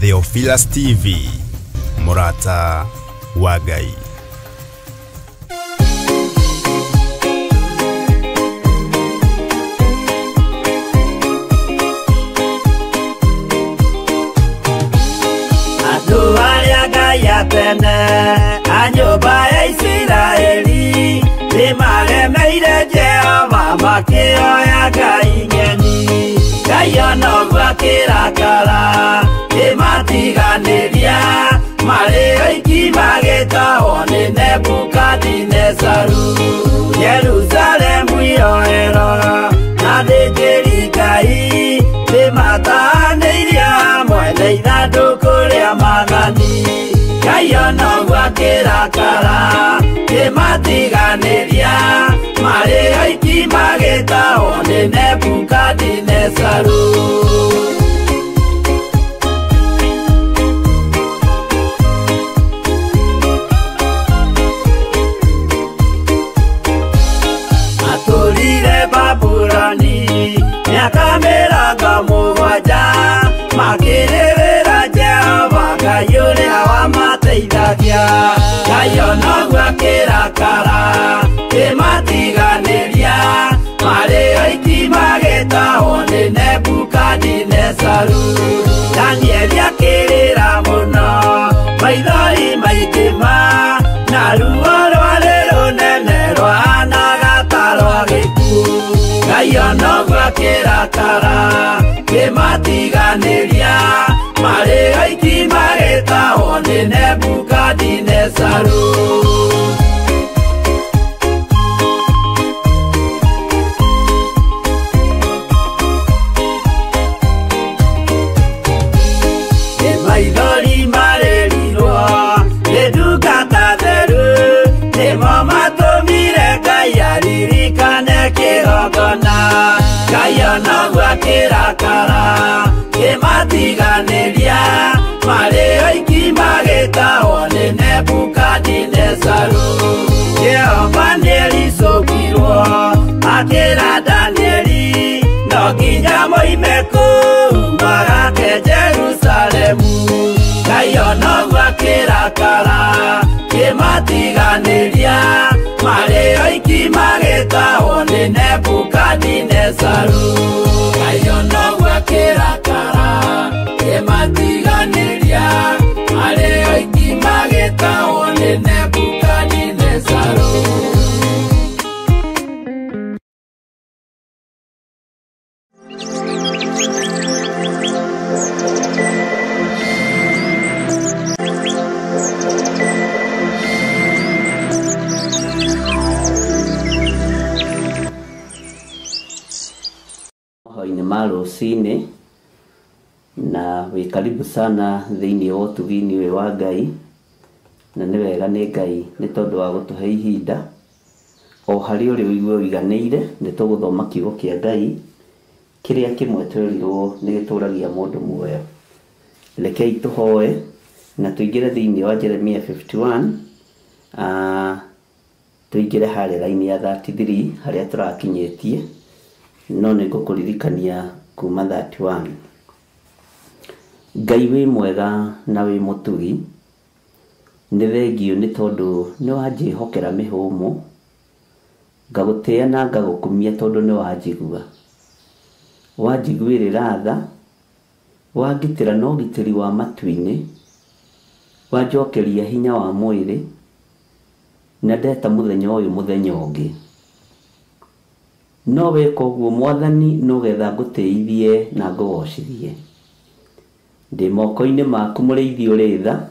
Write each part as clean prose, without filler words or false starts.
Theophilus TV, Murata wa Ngai. Andũ arĩa Ngai atene a nyũmba ya Isiraeli nĩmaremeire Jehova makĩoya ngai ng'eni. Ngai ona ũguo akĩrakara kĩmatiganĩria marĩ oiki magĩtahwo nĩ Nebukadinezaru. Jerusalemu iroero na athĩnjĩri Ngai nĩmatahanĩirio hamwe na ithandũkũ rĩa maathani. Ngai ona ũguo akĩrakara kĩmatiganĩria marĩ oiki magĩtahwo nĩ Nebukadinezaru. Matũrire Babuloni mĩaka 70 makĩrĩrĩra Jehova Ngai ũrĩa wamateithagia. Ngai ona ũguo akĩrakara kĩmatiganĩria marĩ oiki magĩtahwo nĩ Nebukadinezaru. Danieli akĩrĩra mũno maithori maingĩ ma na ruo rwarĩ rũnene rwahanaga ta rwa gĩkuũ. Ngai ona ũguo akĩrakara kĩmatiganĩria marĩ oiki magĩtahwo nĩ Nebukadinezaru. Nĩ maithori marĩrirwo nĩ ndungata theru nĩmo matũmire Ngai aririkane kĩgongona. Ngai ona ũguo akĩrakara kĩmatiganĩria marĩ oiki magĩtahwo nĩ Nebukadinezaru. Jehova nĩericũkirwo akĩra Danieli no nginya moime kũu magake Jerusalemu. Ngai ona ũguo akĩrakara kĩmatiganĩria marĩ oiki magĩtahwo nĩ Nebukadinezaru. Ngai ona ũguo akĩrakara kĩmatiganĩria marĩ oiki magĩtahwo nĩ Nebukadinezaru. Hwaĩ-inĩ ma rũcinĩ na wĩ karibu sana thĩinĩ wa ũtugi-inĩ ũyũ wa Ngai, na nĩ wega nĩ Ngai nĩ tondũ wa gũtũhe ihinda o harĩa ũrĩ ũigue ũiganĩire. Nĩ tũgũthoma kiugo kĩa Ngai kĩrĩa kĩmwe twerirwo nĩ gĩtũragia mũndũ muoyo. Rekei tũhoe na tũingĩre thĩinĩ wa Jeremia 51, tũingĩre harĩa raini ya 33 harĩa tũrakinyĩtie, no nĩ ngũkũririkania kuma 31. Ngai wĩ mwega na wĩ mũtugi, nĩ thengiũ nĩ tondũ nĩ wanjĩhokera mĩhũmũ, ngagũtĩĩa na ngagũkumia tondũ nĩ wanjigua. Wanjiguĩrĩra tha, wangitĩra na ũgitĩri wa matu-inĩ, wanjokeria hinya wa mwĩrĩ, na ndeta mũthenya ũyũ mũthenya ũngĩ. No weka ũguo Mwathani no getha ngũtĩithie na ngũgocithie. Ndĩ moko-inĩ maku mũrĩithi ũrĩ tha,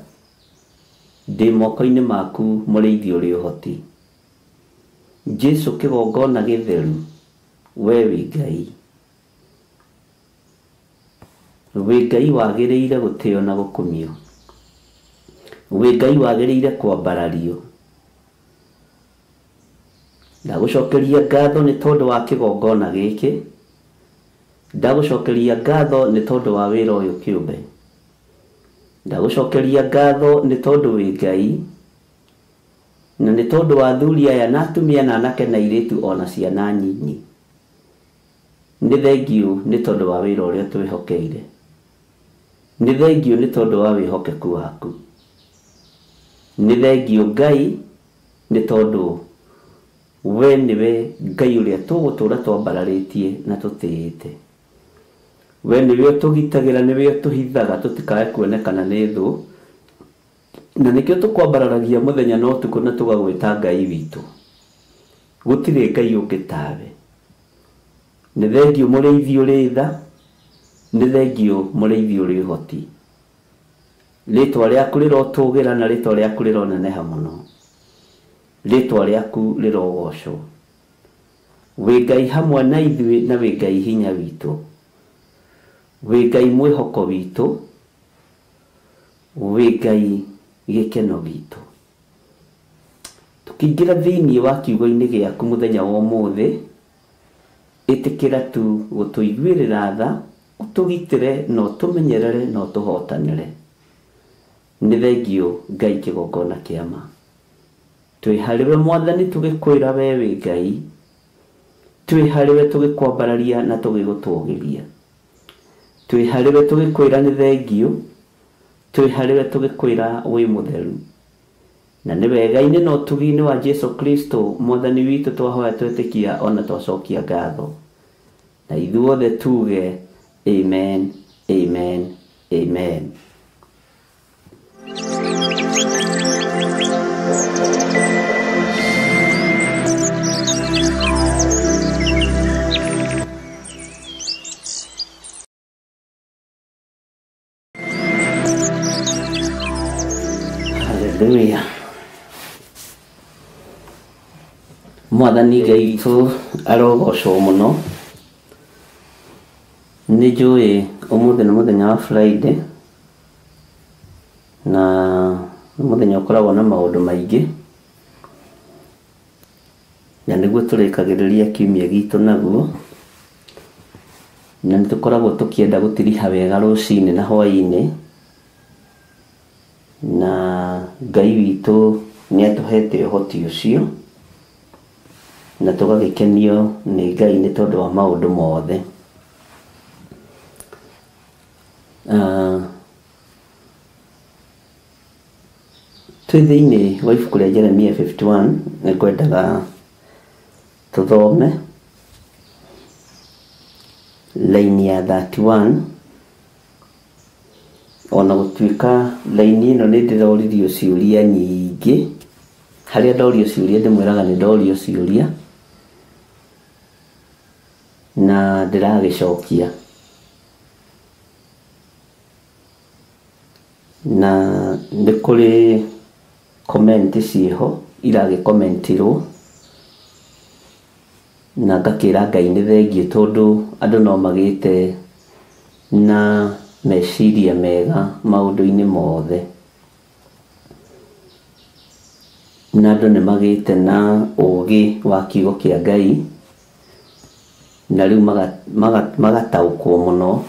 ndĩ moko-inĩ maku mũrĩithi ũrĩ ũhoti. Jesũ kĩgongona gĩtheru, we wĩ Ngai. Wĩ Ngai wagĩrĩire gũtĩo na gũkumio. Wĩ Ngai wagĩrĩire kwambarario. Ndagũcokeria ngatho nĩ tondũ wa kĩgongona gĩkĩ, ndagũcokeria ngatho nĩ tondũ wa wĩra ũyũ kĩũmbe, ndagũcokeria ngatho nĩ tondũ wĩ Ngai, na nĩ tondũ wa athuri aya na atumia na anake na airĩtu ona ciana nyinyi. Nĩ thengiũ nĩ tondũ wa wĩra ũrĩa twĩhokeire. Nĩ thengio nĩ tondũ wa wĩhokeku waku. Nĩ thengio Ngai nĩ tondũ we nĩwe Ngai ũrĩa tũgũtũra twambararĩtie na tũtĩĩte. We nĩwe ũtũgitagĩra, nĩwe ũtũhithaga tũtikae kuonekana nĩ thũ, na nĩkĩo tũkwambararagia mũthenya na ũtukũ na tũgagwĩta Ngai witũ. Gũtirĩ Ngai ũngĩ tawe. Nĩ thengio mũrĩithi ũrĩ tha, nĩ thengio mũrĩithi ũrĩ ũhoti. Rĩtwa rĩaku rĩrotũgĩra na rĩtwa rĩaku rĩroneneha mũno. Rĩtwa rĩaku rĩrogocwo. Wĩ Ngai hamwe na ithuĩ na wĩ Ngai hinya witũ. Wĩ Ngai mwĩhoko witũ. Wĩ Ngai gĩkeno gitũ. Tũkĩingĩra thĩinĩ wa kiugo-inĩ gĩaku mũthenya wa ũmũthĩ, ĩtĩkĩra tu gũtũiguĩrĩra tha, ũtũgitĩre na ũtũmenyerere na ũtũhotanĩre. Nĩ thengio Ngai kĩgongona kĩa ma. Twĩ harĩwe Mwathani tũgĩkwĩra we wĩ Ngai, twĩ harĩwe tũgĩkwambararia na tũgĩgũtũgĩria. Twĩ harĩwe tũgĩkwĩra nĩ thengio, twĩ harĩwe tũgĩkwĩra wĩ mũtheru. Na nĩ wega-inĩ na ũtugi-inĩ wa Jesu Kristo Mwathani witũ twahoya twetĩkia ona twacokia ngatho. Na ithuothe tuge amen, amen, amen. Hallelujah. Mwathani Ngai witũ arogocwo mũno. Nĩ njũĩ ũmũthĩ nĩ mũthenya wa Friday na nĩ mũthenya ũkoragwo na maũndũ maingĩ, na nĩguo tũrĩkagĩrĩria kiumia gitũ naguo, na nĩ tũkoragwo tũkĩenda gũtiriha wega rũcinĩ na hwaĩ-inĩ, na Ngai witũ nĩ atũhete ũhoti ũcio na tũgagĩkenio nĩ Ngai nĩ tondũ wa maũndũ mothe. Twĩ thĩinĩ wa ibuku rĩa Jeremia 51 nĩ ngwendaga tũthome laini ya 31, ona gũtuĩka laini ĩno nĩ ndĩroririo ciũria nyingĩ. Harĩa ndorio ciũria ndĩmwĩraga nĩ ndorio ciũria na ndĩragĩcokia, na nĩ kũrĩ comment ciĩho iragĩkomentirwo na ngakĩra Ngai nĩ thengio tondũ andũ no magĩte na meciria mega maũndũ-inĩ mothe, na andũ nĩ magĩte na ũgĩ wa kiugo kĩa Ngai na rĩu magataũkwo mũno.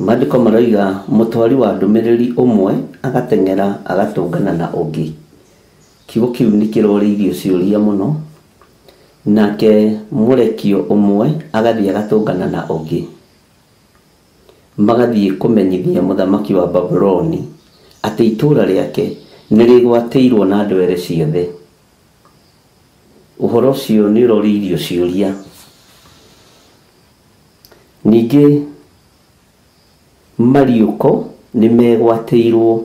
Maandĩko maroiga mũtwari wa ndũmĩrĩri ũmwe agateng'era agatũngana na ũngĩ. Kiugo kĩu nĩ kĩrorĩirio ciũria mũno, nake mũrekio ũmwe agathiĩ agatũngana na ũngĩ, magathiĩ kũmenyithia mũthamaki wa Babuloni atĩ itũũra rĩake nĩ rĩgwatĩirwo na ndwere ciothe. Ũhoro ũcio nĩ ũrorĩirio ciũria. Ningĩ mariũko nĩ megwatĩirwo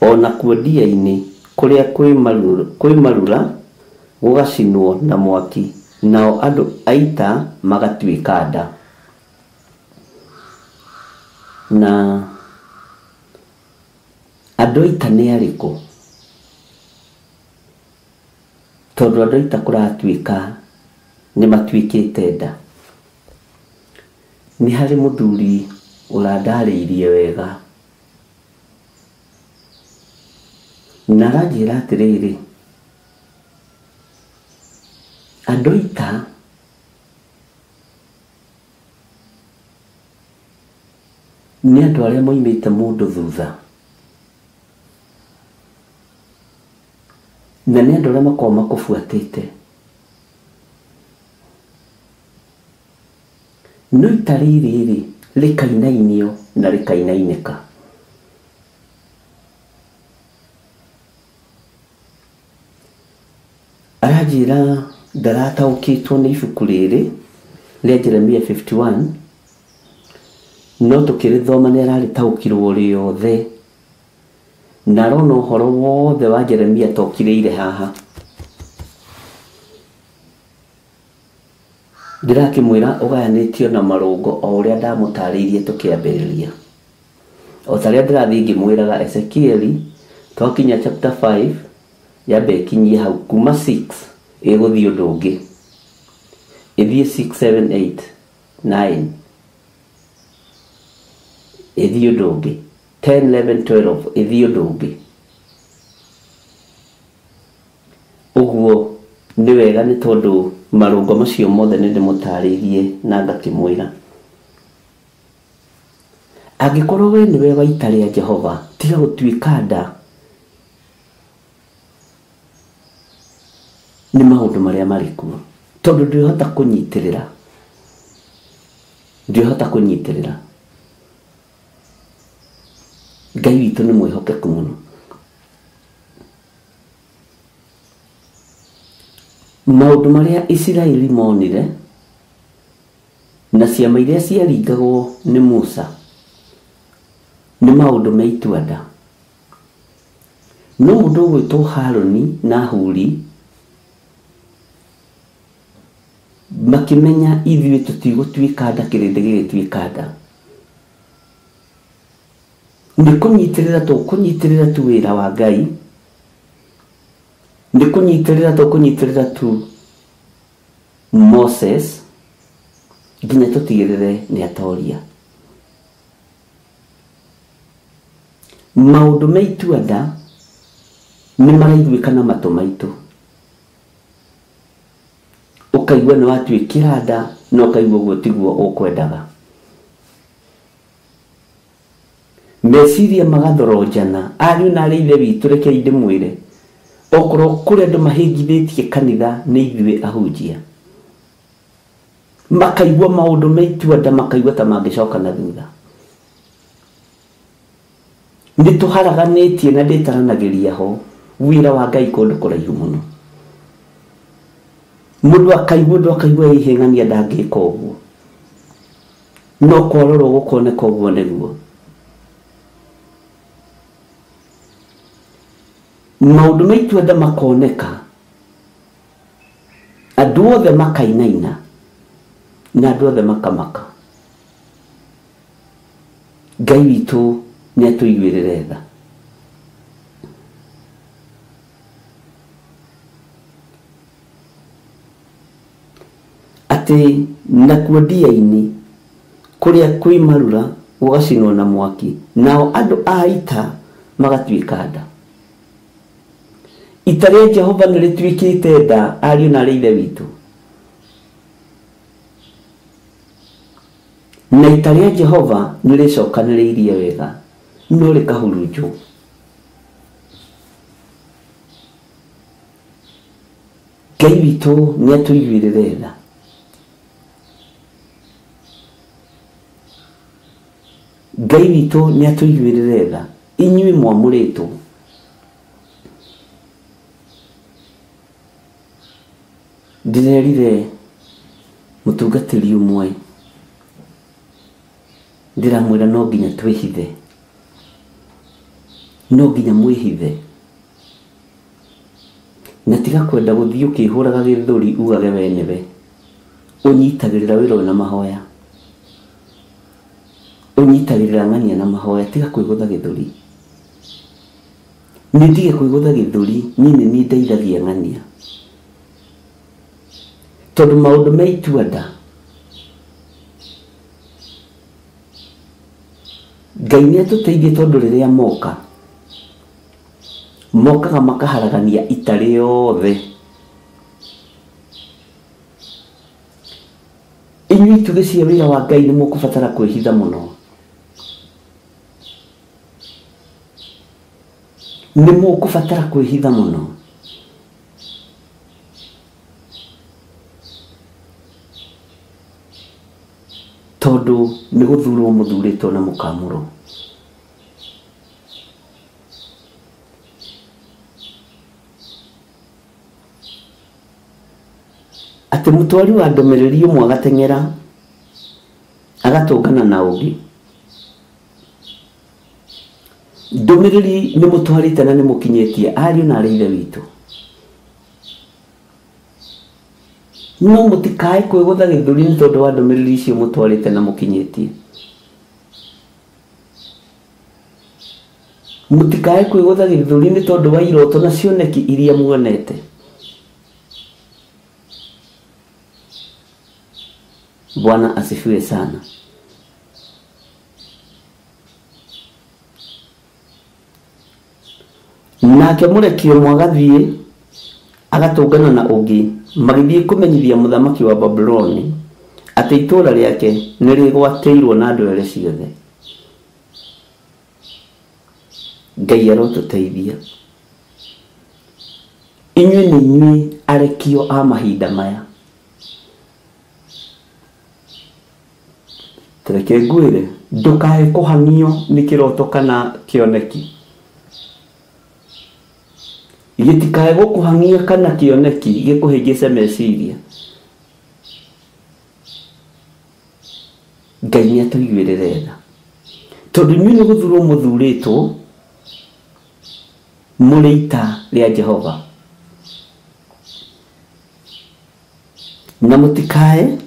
ona kuo ndia-inĩ kũrĩa kwĩ marura gũgacinwo na mwaki, nao andũ a ita magatuĩka nda. Na andũ a ita nĩ arĩkũ? Tondũ andũ a ita kũratuĩka nĩ matuĩkĩte nda. Nĩ harĩ mũthuri ũrandarĩirie wega na aranjĩra atĩrĩrĩ, andũ a ita nĩ andũ arĩa moimĩte mũndũ thutha, na nĩ andũ arĩa makoragwo makũbuatĩte. No ita rĩrĩ rĩ rĩkainainio na rĩkainainĩka. Aranjĩra ndarataũkĩtwo nĩ ibuku rĩrĩ rĩa Jeremia 51, no tũkĩrĩthoma nĩ ararĩtaũkirwo rĩothe, na arona ũhoro wothe wa Jeremia tokirĩire haha. Ndĩrakĩmwĩra ũgayanĩtio na marũngo o ũrĩa ndamũtarĩirie tũkĩambĩrĩria. O ta ũrĩa ndĩrathiĩ ngĩmwĩraga Ezekieli twakinya chapter 5 yambe ĩkinyie hau, kuma 6 ĩgũthiĩ ũndũ ũngĩ, ĩthiĩ 6 7 8 9 ĩthiĩ ũndũ ũngĩ, 10 11 12 ĩthiĩ ũndũ ũngĩ. Ũguo nĩ wega nĩ tondũ marũngo macio mothe nĩ ndĩmũtarĩirie na ngakĩmwĩra. Angĩkorwo we nĩwe wa ita rĩa Jehova, tiga gũtuĩka nda nĩ maũndũ marĩa marĩ kuo, tondũ ndwĩhota kũnyitĩrĩra, ndwĩhota kũnyitĩrĩra. Ngai witũ nĩ mwĩhokeku mũno. Maũndũ marĩa Isiraeli monire na ciama iria ciaringagwo nĩ Musa nĩ maũndũ me itua-nda. No mũndũ ũgwĩtwo Harũni na Huri makĩmenya ithuĩ tũtigũtuĩka nda, kĩrĩndĩ gĩgĩtuĩka nda. Nĩ kũnyitĩrĩra tũkũnyitĩrĩra tu wĩra wa Ngai, nĩ kũnyitĩrĩra tũkũnyitĩrĩra tu Moses nginya tũtigĩrĩre nĩ atoria. Maũndũ me itua-nda nĩ maraiguĩka na matũ maitũ, ũkaigua nĩ watuĩkĩra nda na ũkaigua ũguo tiguo ũkwendaga. Meciria magathoronjana. Ariũ na arĩ ithe witũ, rekei ndĩmwĩre, okorwo kũrĩ andũ mahĩngithĩtie kanitha nĩ ithuĩ ahunjia. Makaigua maũndũ me itua-nda, makaigua ta mangĩcoka na thutha. Nĩ tũharaganĩtie na ndĩtaranagĩria ho wĩra wa Ngai kũndũ kũraihu mũno. Mũndũ akaigua ũndũ akaigua ĩhĩng'ania ndangĩka ũguo, no kwarorwo gũkoneka ũguo nĩguo. Maũndũ ma itua-nda makoneka, andũ othe makainaina na andũ othe makamaka. Ngai witũ nĩ atũiguĩrĩre tha. Atĩ nakuo ndia-inĩ kũrĩa kwĩ marura gũgacinwo na mwaki, nao andũ a ita magatuĩka nda. Ita rĩa Jehova nĩ rĩtuĩkĩte nda, ariũ na arĩ ithe witũ. Na ita rĩa Jehova nĩ rĩcokanĩrĩirie wega, no rĩkahurunjwo. Ngai witũ nĩ atũiguĩrĩre tha. Ngai witũ nĩ atũiguĩrĩre tha. Inyuĩ mwamũrĩtwo. Ndĩrerire mũtungatĩri ũmwe, ndĩramwĩra no nginya twĩhithe, no nginya mwĩhithe, na tiga kwenda gũthiĩ ũkĩhũraga gĩthũri ugage we nĩwe. Ũnyitagĩrĩra wĩra ũyũ na mahoya, ũnyitagĩrĩra ng'ania na mahoya, tiga kwĩgũtha gĩthũri. Nĩ ndige kwĩgũtha gĩthũri, niĩ nĩ niĩ ndeithagia ng'ania, tondũ maũndũ me itua-nda Ngai nĩ atũteithie, tondũ rĩrĩa moka mokaga makaharagania ita rĩothe. Inyuĩ itugĩ cia wĩra wa Ngai nĩ mũkũbatara kwĩhitha mũno, nĩ mũkũbatara kwĩhitha mũno. Tondũ nĩ gũthurwo mũthurĩtwo na mũkamũrwo. Atĩ mũtwari wa ndũmĩrĩri ũmwe agateng'era agatũngana na ũngĩ. Ndũmĩrĩri nĩ mũtwarĩte na nĩ mũkinyĩtie ariũ na arĩ ithe witũ. No mũtikae kwĩgũtha gĩthũri nĩ tondũ wa ndũmĩrĩri icio mũtwarĩte na mũkinyĩtie. Mũtikae kwĩgũtha gĩthũri nĩ tondũ wa iroto na cioneki iria muonete. Bwana asifiwe sana. Nake mũrekio ũmwe agathiĩ agatũngana na ũngĩ magĩthiĩ kũmenyithia mũthamaki wa Babuloni atĩ itũũra rĩake nĩ rĩgwatĩirwo na ndwere ciothe. Ngai arotũteithia. Inyuĩ nĩ inyuĩ arekio a mahinda maya. Reke ngwĩre ndũkae kũhang'io nĩ kĩroto kana kĩoneki. Gĩtikae gũkũhang'ia kana kĩoneki gĩkũhĩngĩce meciria. Ngai nĩ atũiguĩrĩre tha. Tondũ inyuĩ nĩ gũthurwo mũthurĩtwo mũrĩ ita rĩa Jehova. Na mũtikae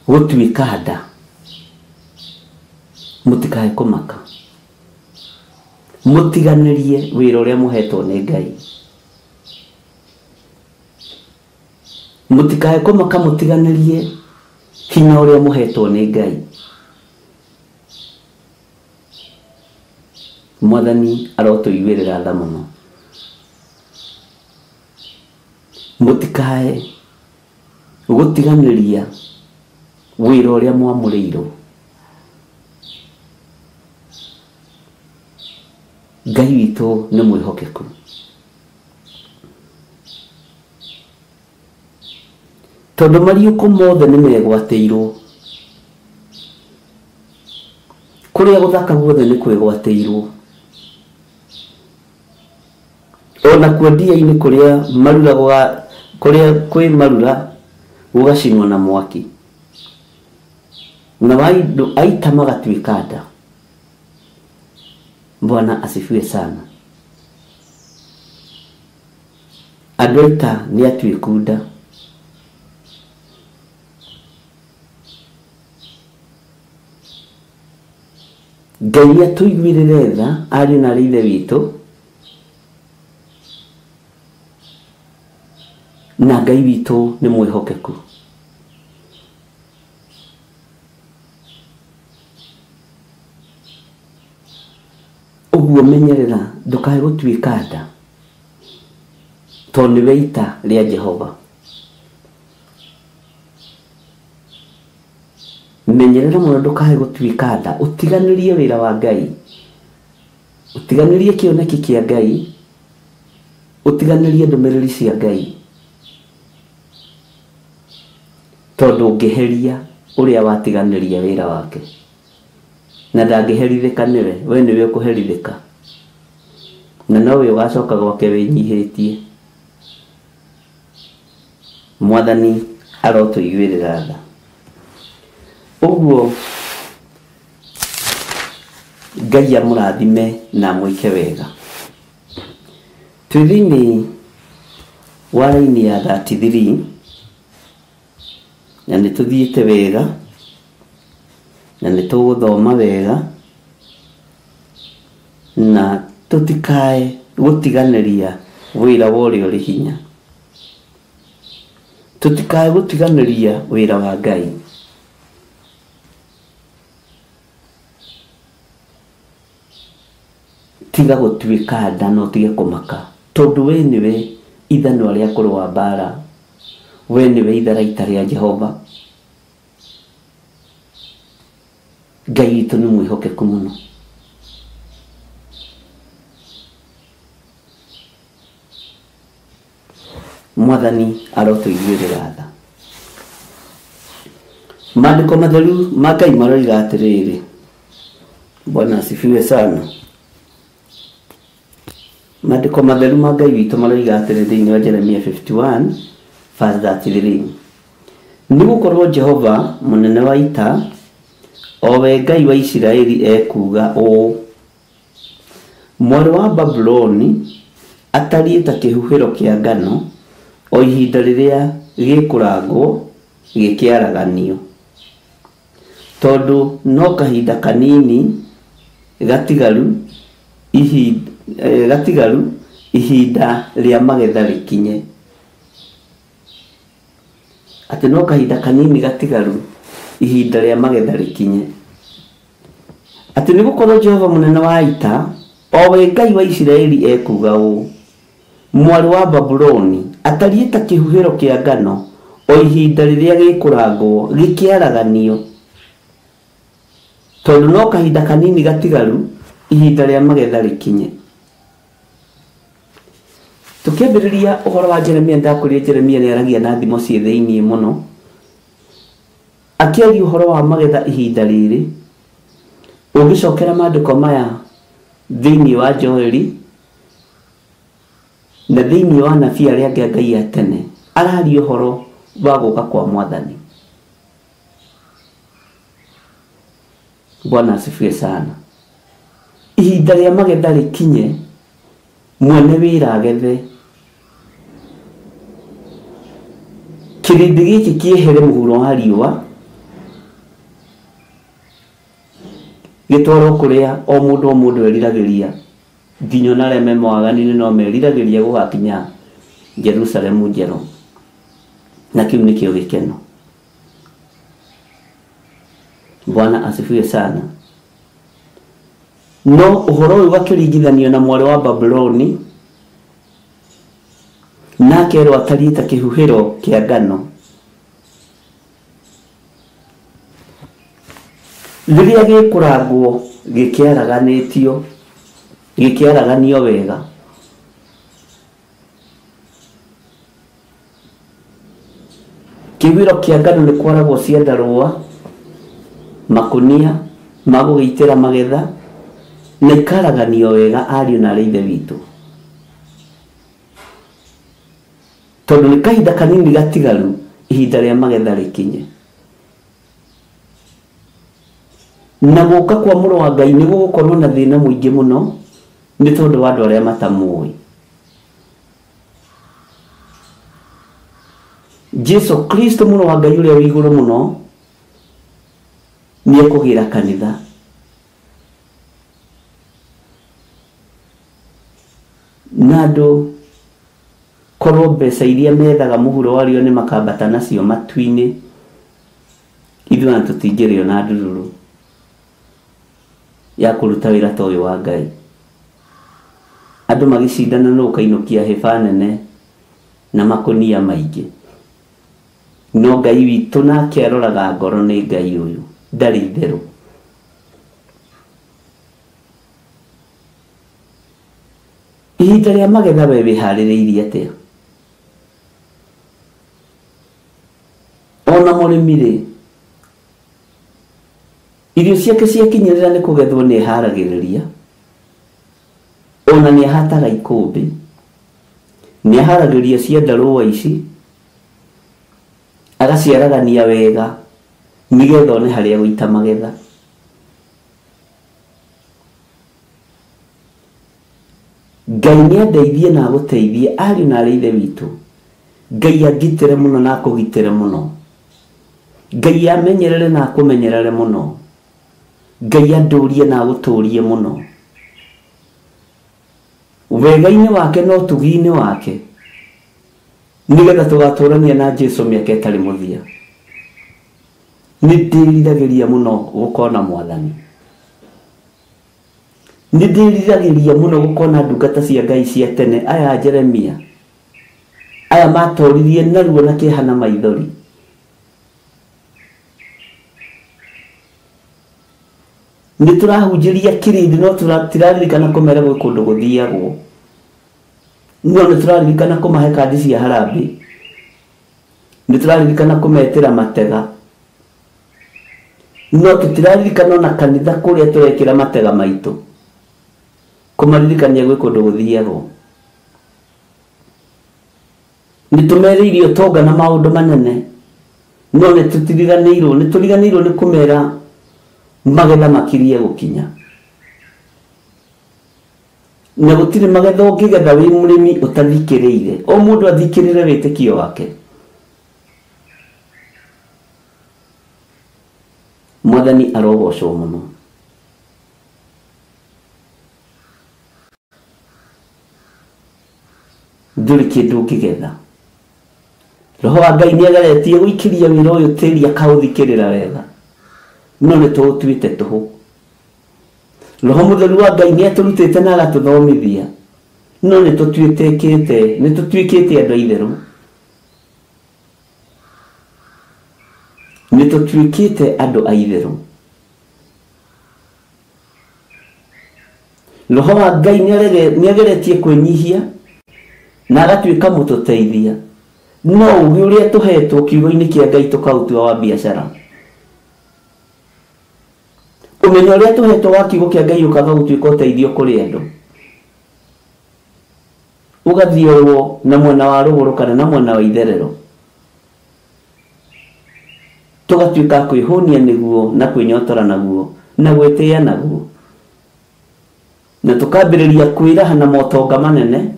gũtuĩka nda. Mũtikae kũmaka. Mũtiganĩrie wĩra ũrĩa mũhetwo nĩ Ngai. Mũtikae kũmaka, mũtiganĩrie hinya ũrĩa mũhetwo nĩ Ngai. Mwathani arotũiguĩrĩra tha mũno. Mũtikae gũtiganĩria wĩra ũrĩa mwamũrĩirwo. Ngai witũ nĩ mwĩhokeku. Tondũ mariũko mothe nĩ megwatĩirwo. Kũrĩa gũthaka guothe nĩ kwĩgwatĩirwo. Ona kuo ndia-inĩ kũrĩa marura kũrĩa kwĩ marura gũgacinwo na mwaki. Na andũ aita magatuĩka nda. Bwana asifiwe sana. Andũ aita nĩ atuĩku nda. Ngai nĩ atũiguĩrĩre tha ariũ na arĩ ithe witũ. Na Ngai witũ nĩ mwĩhokeku. Ũguo menyerera ndũkae gũtuĩka nda. Tondũ nĩwe ita rĩa Jehova. Menyerera mũno ndũkae gũtuĩka nda. Ũtiganĩrie wĩra wa Ngai. Ũtiganĩrie kĩoneki kĩa Ngai. Ũtiganĩrie ndũmĩrĩri cia Ngai. Tondũ ũngĩheria ũrĩa watiganĩria wĩra wake. Na ndangĩherithĩka nĩwe, we nĩwe ũkũherithĩka. Na nowe ũgacoka gwake wĩnyihĩtie. Mwathani arotũiguĩrĩra tha. Ũguo Ngai amũrathime na amwĩke wega. Twĩ thĩinĩ wa raini ya 33 na nĩ tũthiĩte wega na nĩ tũgũthoma wega na tũtikae gũtiganĩria wĩra wa ũrĩa ũrĩ hinya. Tũtikae gũtiganĩria wĩra wa Ngai. Tiga gũtuĩka nda na ũtige kũmaka. Tondũ we nĩwe ithanwa rĩa kũrũa mbara. We nĩwe itharaita rĩa Jehova. Ngai witũ nĩ mwĩhokeku mũno. Mwathani arotũiguĩrĩra tha. Maandĩko matheru ma Ngai maroiga atĩrĩrĩ. Bwana asifiwe sana. Maandĩko matheru ma Ngai witũ maroiga atĩrĩ thĩinĩ wa Jeremia 51 verse 33. Nĩgũkorwo Jehova mũnene wa ita, o we Ngai wa Isiraeli, ekuuga ũũ: mwarĩ wa Babuloni atariĩ ta kĩhuhĩro kĩa ngano o ihinda rĩrĩa gĩkũrangwo gĩkĩaraganio, tondũ no kahinda kanini gatigaru ihinda rĩa magetha rĩkinye. Atĩ no kahinda kanini gatigaru ihinda rĩa magetha rĩkinye. Atĩ nĩgũkorwo Jehova mũnene wa ita, o we Ngai wa Isiraeli, ekuuga ũũ: mwarĩ wa Babuloni atariĩ ta kĩhuhĩro kĩa ngano o ihinda rĩrĩa gĩkũrangwo gĩkĩaraganio, tondũ no kahinda kanini gatigaru ihinda rĩa magetha rĩkinye. Tũkĩambĩrĩria ũhoro wa Jeremia, ndakwĩrire Jeremia nĩaragia na thimo ciĩ thĩiniĩ mũno, akĩaria ũhoro wa magetha ihinda rĩrĩ. Ũngĩcokera maandĩko maya thĩiniĩ wa Joeli na thĩiniĩ wa anabii arĩa angĩ a Ngai a tene, araria ũhoro wa gũka kwa Mwathani. Bwana asifiwe sana. Ihinda rĩa magetha rĩkinye, mwene wĩra agethe, kĩrĩndĩ gĩkĩ kĩehere mũhuro wa riũa, gĩtwarwo kũrĩa o mũndũ eriragĩria, nginya ona arĩa me mawaganu-inĩ no meriragĩria gũgakinya Jerusalemu njerũ, na kĩu nĩkĩo gĩkeno. Bwana asifiwe sana. No ũhoro ũyũ ũgakĩringithanio na mwarĩ wa Babuloni, na akerwo atariĩ ta kĩhuhĩro kĩa ngano rĩrĩa gĩkũrangwo gĩkĩaraganĩtio, gĩkĩaraganio wega. Kĩhuhĩro kĩa ngano nĩ kwaragwo ciandarũa, makunia ma gũgĩitĩra magetha, na ikaraganio wega ariũ na arĩa ithe witũ, tondũ nĩ kahinda kanini gatigaru ihinda rĩa magetha rĩkinye. Na gũka kwa mũrũ wa Ngai nĩ gũgũkorwo na thĩna mũingĩ mũno, nĩ tondũ wa andũ arĩa matamũĩ. Jesu Kristo mũrũ wa Ngai ũrĩa wĩ igũrũ mũno nĩ ekũgĩra kanitha. Na andũ korwo mbeca iria methaga mũhuro wa riũa nĩ makambata nacio matu-inĩ, ithuĩ ona tũtingĩrĩo na ndururu ya kũruta wĩra ta ũyũ wa Ngai. Andũ magĩcindana nũ ũkainũkia hĩba nene na makũnia maingĩ, no Ngai witũ nake aroraga ngoro nĩ Ngai ũyũ ndarĩ itherũ. Ihinda rĩa magetha we wĩharĩrĩirie atĩa? Ona mũrĩmi rĩ, irio ciake ciakinyĩrĩra nĩ kũgethwo nĩ eharagĩrĩria, ona nĩ ahataga ikũmbĩ, nĩ aharagĩria ciandarũa ici, agaciaragania wega nĩgetha one harĩa gũita magetha. Ngai nĩ andeithie na agũteithie ariũ na arĩa ithe witũ. Ngai angitĩre mũno na akũgitĩre mũno. Ngai amenyerere na akũmenyerere mũno. Ngai andũrie na agũtũrie mũno. Wega-inĩ wake na ũtugi-inĩ wake, nĩgetha tũgatũrania na Jesu mĩaka ĩtarĩ mũthia. Nĩ ndĩriragĩria mũno gũkona Mwathani. Nĩ ndĩriragĩria mũno gũkona ndungata cia Ngai cia tene, aya a Jeremia, aya matoririe naruo na kĩeha na maithori. Nĩ tũrahunjĩria kĩrĩndĩ no tũraririkana kũmera gwĩ kũndũ gũthiagwo, no nĩ tũraririkana kũmahe kandi cia harambee, nĩ tũraririkana kũmetĩra matega, No tũtiraririkana ona kanitha kũrĩa tũrekĩra matega maitũ kũmaririkania gwĩ kũndũ gũthiagwo. Nĩ tũmerĩirie ũtonga na maũndũ manene, no nĩ tũtiriganĩirwo, nĩ tũriganĩirwo nĩ kũmera magetha makirie gũkinya. Na gũtirĩ magetha ũngĩgetha wĩ mũrĩmi ũtathikĩrĩire. O mũndũ athikĩrĩre wĩtĩkio wake. Mwathani arogocwo mũno. Ndũrĩ kĩndũ ũngĩgetha. Roho wa Ngai nĩ ageretie gũikĩria wĩra ũyũ tĩri akaũthikĩrĩra wega, no nĩ tũũtuĩte tũhũ. Roho Mũtheru wa Ngai nĩ atũrutĩte na agatũthomithia, no nĩ tũtuĩkĩte andũ a itherũ. Nĩ tũtuĩkĩte andũ a itherũ. Roho wa Ngai nĩ ageretie kwĩnyihia na agatuĩka mũtũteithia, no ũgĩ ũrĩa tũhetwo kiugo-inĩ kĩa Ngai tũkaũtua wa biacara. Ũmenyo ũrĩa tũhetwo wa kiugo kĩa Ngai ũkaga gũtuĩka ũteithio kũrĩ andũ, ũgathiorwo na mwena wa rũgũrũ kana na mwena wa itherero, tũgatuĩka kwĩhũnia nĩguo na kwĩnyotora naguo na gwĩtĩĩa naguo, na tũkambĩrĩria kwĩraha na motonga manene.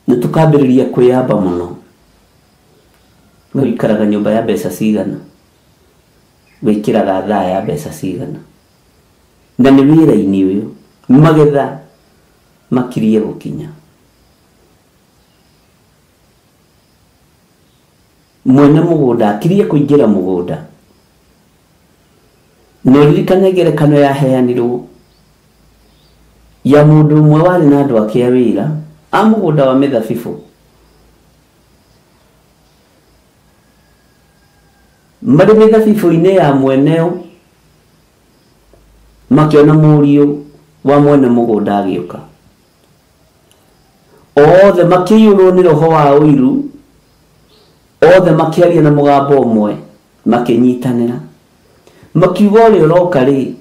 Na tũkambĩrĩria kwĩyamba mũno. We wĩikaraga nyũmba ya mbeca cigana, wĩkĩraga thaa ya mbeca cigana, na nĩ wĩra-inĩ ũyũ magetha makirie gũkinya. Mwene mũgũnda akirie kũingĩra mũgũnda. Na ũririkane ngerekano yaheanirwo ya mũndũ ũmwe warĩ na andũ ake a wĩra a mũgũnda wa mĩthabibũ. Marĩ mĩthabibũ-inĩ ya mweneo makĩona mũriũ wa mwene mũgũnda agĩũka. Othe makĩiyũrwo nĩ roho wa ũiru, othe makĩaria na mũgambo ũmwe, makĩnyitanĩra, makiuga ũrĩa ũroka rĩ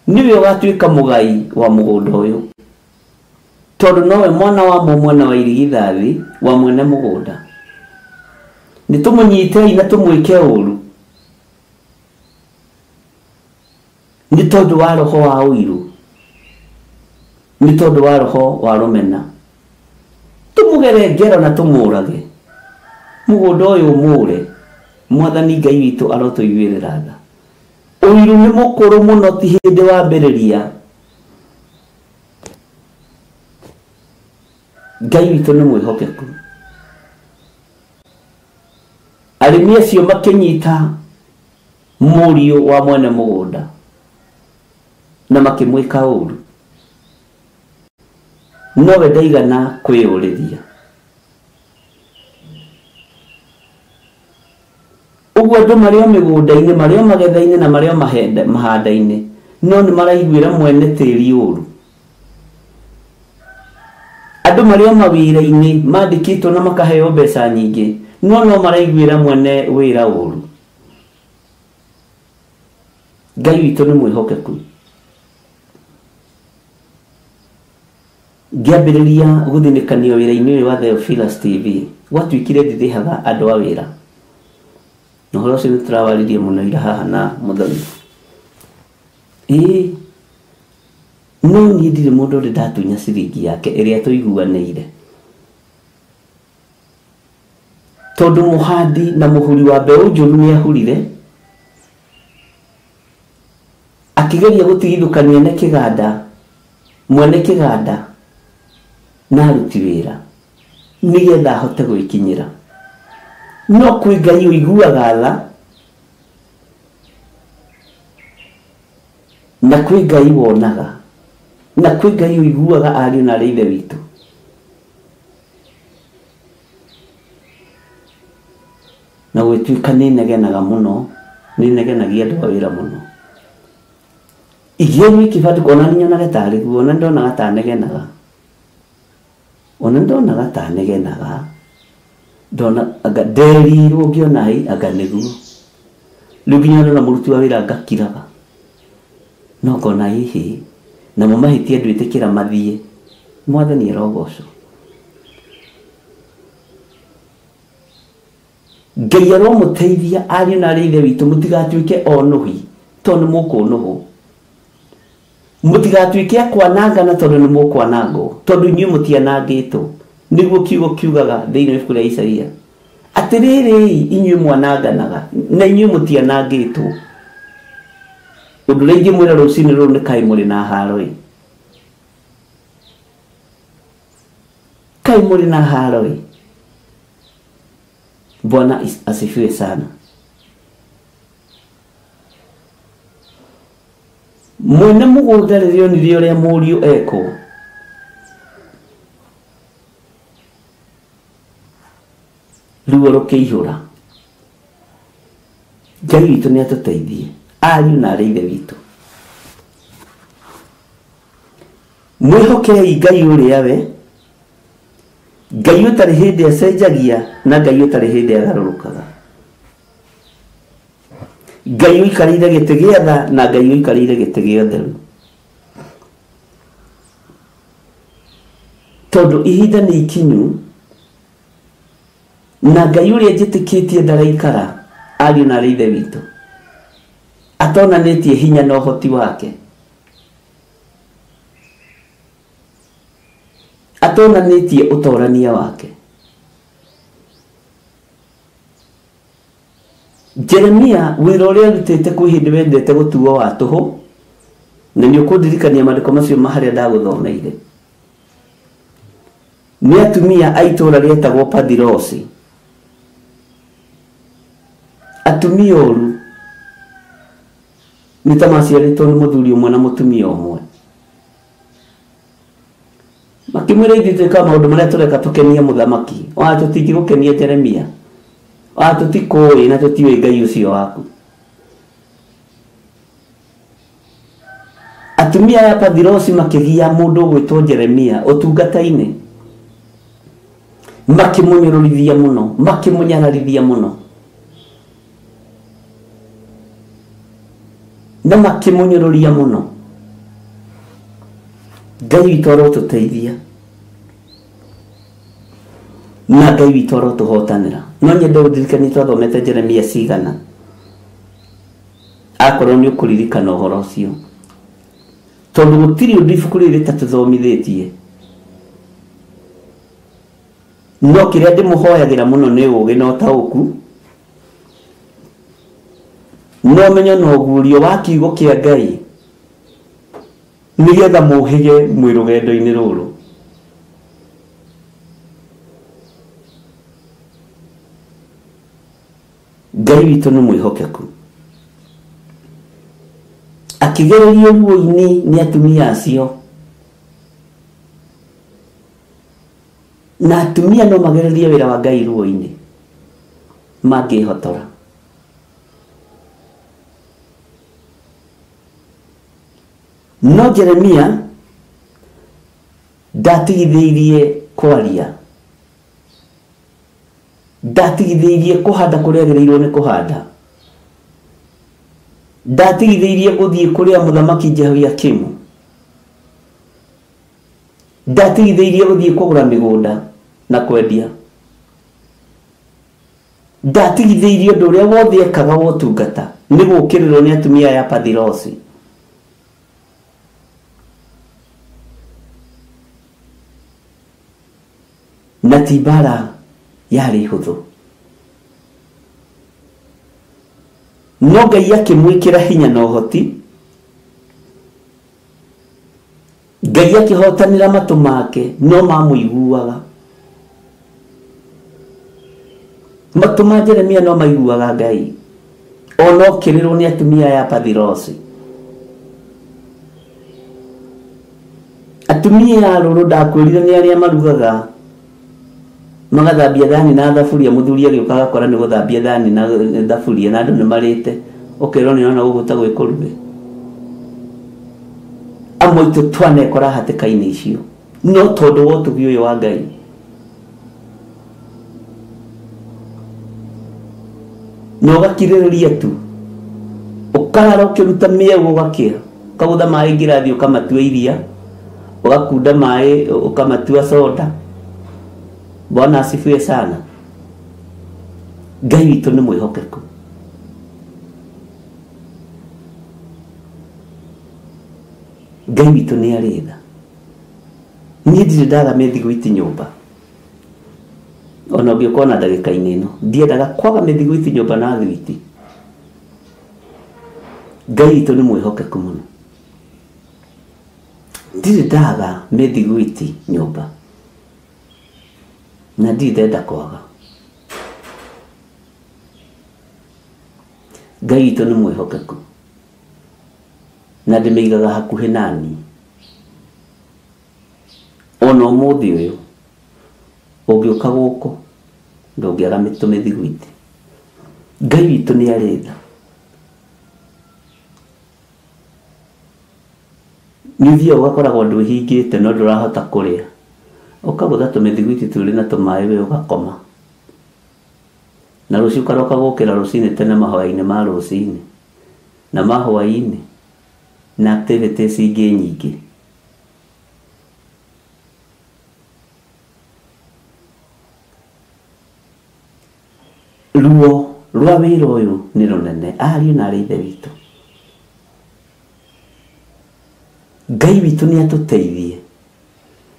nĩwe ũgatuĩka mũgai wa mũgũnda ũyũ, tondũ nowe mwana wa mũmwe na wa irigithathi wa mwene mũgũnda. Nĩ tũmũnyitei na tũmwĩke ũru nĩ tondũ wa roho wa ũiru, nĩ tondũ wa roho wa rũmena. Tũmũgere ngero na tũmũrage, mũgũnda ũyũ ũmũre. Mwathani Ngai witũ arotũiguĩrĩra tha. Ũiru nĩ mũkũrũ mũno, ti hĩndĩ wambĩrĩria. Ngai witũ nĩ mwĩhokeku. Arĩmi acio makĩnyita mũriũ wa mwene mũgũnda na makĩmwĩka ũru, nowe ndaigana kwĩyũrĩria. Ũguo andũ marĩ o mĩgũnda-inĩ, marĩ o magetha-inĩ na marĩ o mahanda-inĩ, no nĩ maraiguĩra mwene tĩri ũru. Andũ marĩ o mawĩra-inĩ mandĩkĩtwo na makaheo mbeca nyingĩ, no no maraiguĩra mwene wĩra ũru. Ngai witũ nĩ mwĩhokeku. Ngĩambĩrĩria gũthinĩkanio wĩra-inĩ ũyũ wa Theophilus TV, gwatuĩkire ndirĩhaga andũ a wĩra. Na ũhoro ũcio nĩ tũrawaririe mũno ira haha na Mũthoni. Ĩĩ, no niĩ ndirĩ mũndũ ũrĩ ndatunya ciringi yake ĩrĩa tũiguanĩire, tondũ mũhandi na mũhuri wa mbeũ njũru nĩ ahurire, akĩgeria gũtigithũkania na kĩganda, mwene kĩganda na aruti wĩra nĩgetha ahote gwĩkinyĩra. No kwĩ Ngai ũiguaga tha, na kwĩ Ngai wonaga, na kwĩ Ngai ũiguaga ariũ na arĩ ithe witũ. Na gwĩtuĩka nĩ negenaga mũno, nĩ negenagia andũ a wĩra mũno. Ingĩgerio ikĩbandĩkwo, ona niĩ nyonaga tarĩ guo, ona ndonaga ta negenaga, ona ndonaga ta negenaga. Ndona anga nderirwo ngĩona hĩ anga nĩguo. Rĩu nginya ndona mũruti wa wĩra ngakiraga. No ngona hihi namo mahĩtia ndwĩtĩkĩra mathiĩ. Mwathani arogocwo. Ngai aromũteithia ariũ na arĩ ithe witũ mũtigatuĩke onũhi tondũ nĩ mũkũnũhwo. Mũtigatuĩke a kwanangana tondũ nĩ mũkwanangwo, tondũ inyuĩ mũtianangĩtwo. Nĩguo kiugo kiugaga thĩinĩ wa ibuku rĩa Isaia. Atĩrĩrĩ inyuĩ mwananganaga na inyuĩ mũtianangĩtwo. Ũndũ ũrĩa ingĩmwĩra rũcinĩ rũrũ nĩ kaĩ mũrĩ na haro ĩ. Kaĩ mũrĩ na haro ĩ. Bwana asifiwe sana. Mwene mũgũnda rĩrĩa onire ũrĩa mũriũ ekwo, ruo rũkĩihũra. Ngai witũ nĩ atũteithie, ariũ na arĩ ithe witũ. Mwĩhokei Ngai ũrĩa we, Ngai ũtarĩ hĩndĩ acenjagia na Ngai ũtarĩ hĩndĩ agarũrũkaga. Ngai ũikarĩire gĩtĩ gĩa tha na Ngai ũikarĩire gĩtĩ gĩa ũtheru. Tondũ ihinda nĩ ikinyu na Ngai ũrĩa njĩtĩkĩtie ndaraikara, ariũ na arĩ ithe witũ, atonanĩtie hinya na ũhoti wake, atonanĩtie ũtorania wake. Jeremia wĩra ũrĩa arutĩte kwĩ hĩndĩ wendete gũtuo wa tũhũ, na nĩ ũkũndirikania maandĩko macio ma harĩa ndagũthomeire. Nĩ atumia a itũũra rĩetagwo Pathirosi, atumia oru nĩ ta maciarĩtwo nĩ mũthuri ũmwe na mũtumia ũmwe. Makĩmwĩra ithuĩ twĩkaga maũndũ marĩa tũreka tũkenie mũthamaki, ona tũtingĩgũkenia Jeremia, ona tũtikũĩ na tũtiũĩ Ngai ũcio waku. Atumia aya Pathirosi makĩgia mũndũ ũgwĩtwo Jeremia ũtungata-inĩ, makĩmũnyũrũrithia mũno, makĩmũnyararithia mũno, na makĩmũnyũrũria mũno. Ngai witũ arotũteithia na Ngai witũ arotũhotanĩra. No nyende ũndirikanie twathomete Jeremia cigana, akorwo nĩ ũkũririkana ũhoro ũcio, tondũ gũtirĩ ũndũ ibuku rĩrĩ rĩtatũthomithĩtie. No kĩrĩa ndĩmũhoyagĩra mũno nĩ ũũgĩ na ũtaũku, na ũmenyo na ũguũrio wa kiugo kĩa Ngai, nĩgetha mũhĩge mwĩ rũgendo-inĩ rũrũ. Ngai witũ nĩ mwĩhokeku. Akĩgererio ruo-inĩ nĩ atumia acio, na atumia no magererie wĩra wa Ngai ruo-inĩ mangĩhotora. No Jeremia ndatigithĩirie kwaria, ndatigithĩirie kũhanda kũrĩa agĩrĩirwo nĩ kũhanda, ndatigithĩirie gũthiĩ kũrĩa mũthamaki Jehoiakimu, ndatigithĩirie gũthiĩ kũgũra mĩgũnda na kwendia, ndatigithĩirie ũndũ ũrĩa wothe ekaga wa ũtungata nĩ gũũkĩrĩrwo nĩ atumia aya Pathirosi. Na ti mbara yarĩ hũthũ, no Ngai akĩmwĩkĩra hinya na ũhoti. Ngai akĩhotanĩra matũ make, no mamũiguaga. Matũ ma Jeremia no maiguaga Ngai, ona okĩrĩrwo nĩ atumia aya Pathirosi. Atumia a rũrũ ndakwĩrire nĩ arĩa marugaga, magathambia thani na thaburia, mũthuri agĩũka agakora nĩ gũthambia thani na thaburia na andũ nĩ marĩte, ũkerwo nĩ ona gũkũ ta gwĩ kũruge. Amwe aitũ twanekora hatĩka-inĩ icio, no tondũ wa ũtugi ũyũ wa Ngai. Na ũgakirĩrĩria tu ũkarara ũkĩruta mĩeũ ũgakĩa ũkagũtha maĩ ngirathi ũkamatua iria ũgakunda maĩ ũkamatua soda. Bwana asifiwe sana. Ngai witũ nĩ mwĩhokeku. Ngai witũ nĩ arĩ tha. Niĩ ndirĩ ndaga mĩthiguiti nyũmba ona ũngĩũka ona ndagĩka-inĩ ĩno ndiendaga kwaga mĩthiguiti nyũmba na thwiti. Ngai witũ nĩ mwĩhokeku mũno. Ndirĩ ndaga mĩthiguiti nyũmba na ndirĩ ndenda kwaga. Ngai witũ nĩ mwĩhokeku na ndĩmĩigaga hakuhĩ nani ona ũmũthĩ ũyũ ũngĩũka gũkũ ndũngĩaga tũmĩthiguiti. Ngai witũ nĩ arĩ tha. Nĩ ũthiaga ũgakoragwo ndwĩhingĩte no ndũrahota kũrĩa ũkagũtha tũmĩthiguiti twĩrĩ na tũmaĩ we ũgakoma na rũciũ ũkaroka gũkĩra rũcinĩ tene mahoya-inĩ ma rũcinĩ na ma hwaĩ-inĩ na activities ingĩ nyingĩ. Ruo rwa wĩra ũyũ nĩ rũnene ariũ na arĩ ithe witũ. Ngai witũ nĩ atũteithie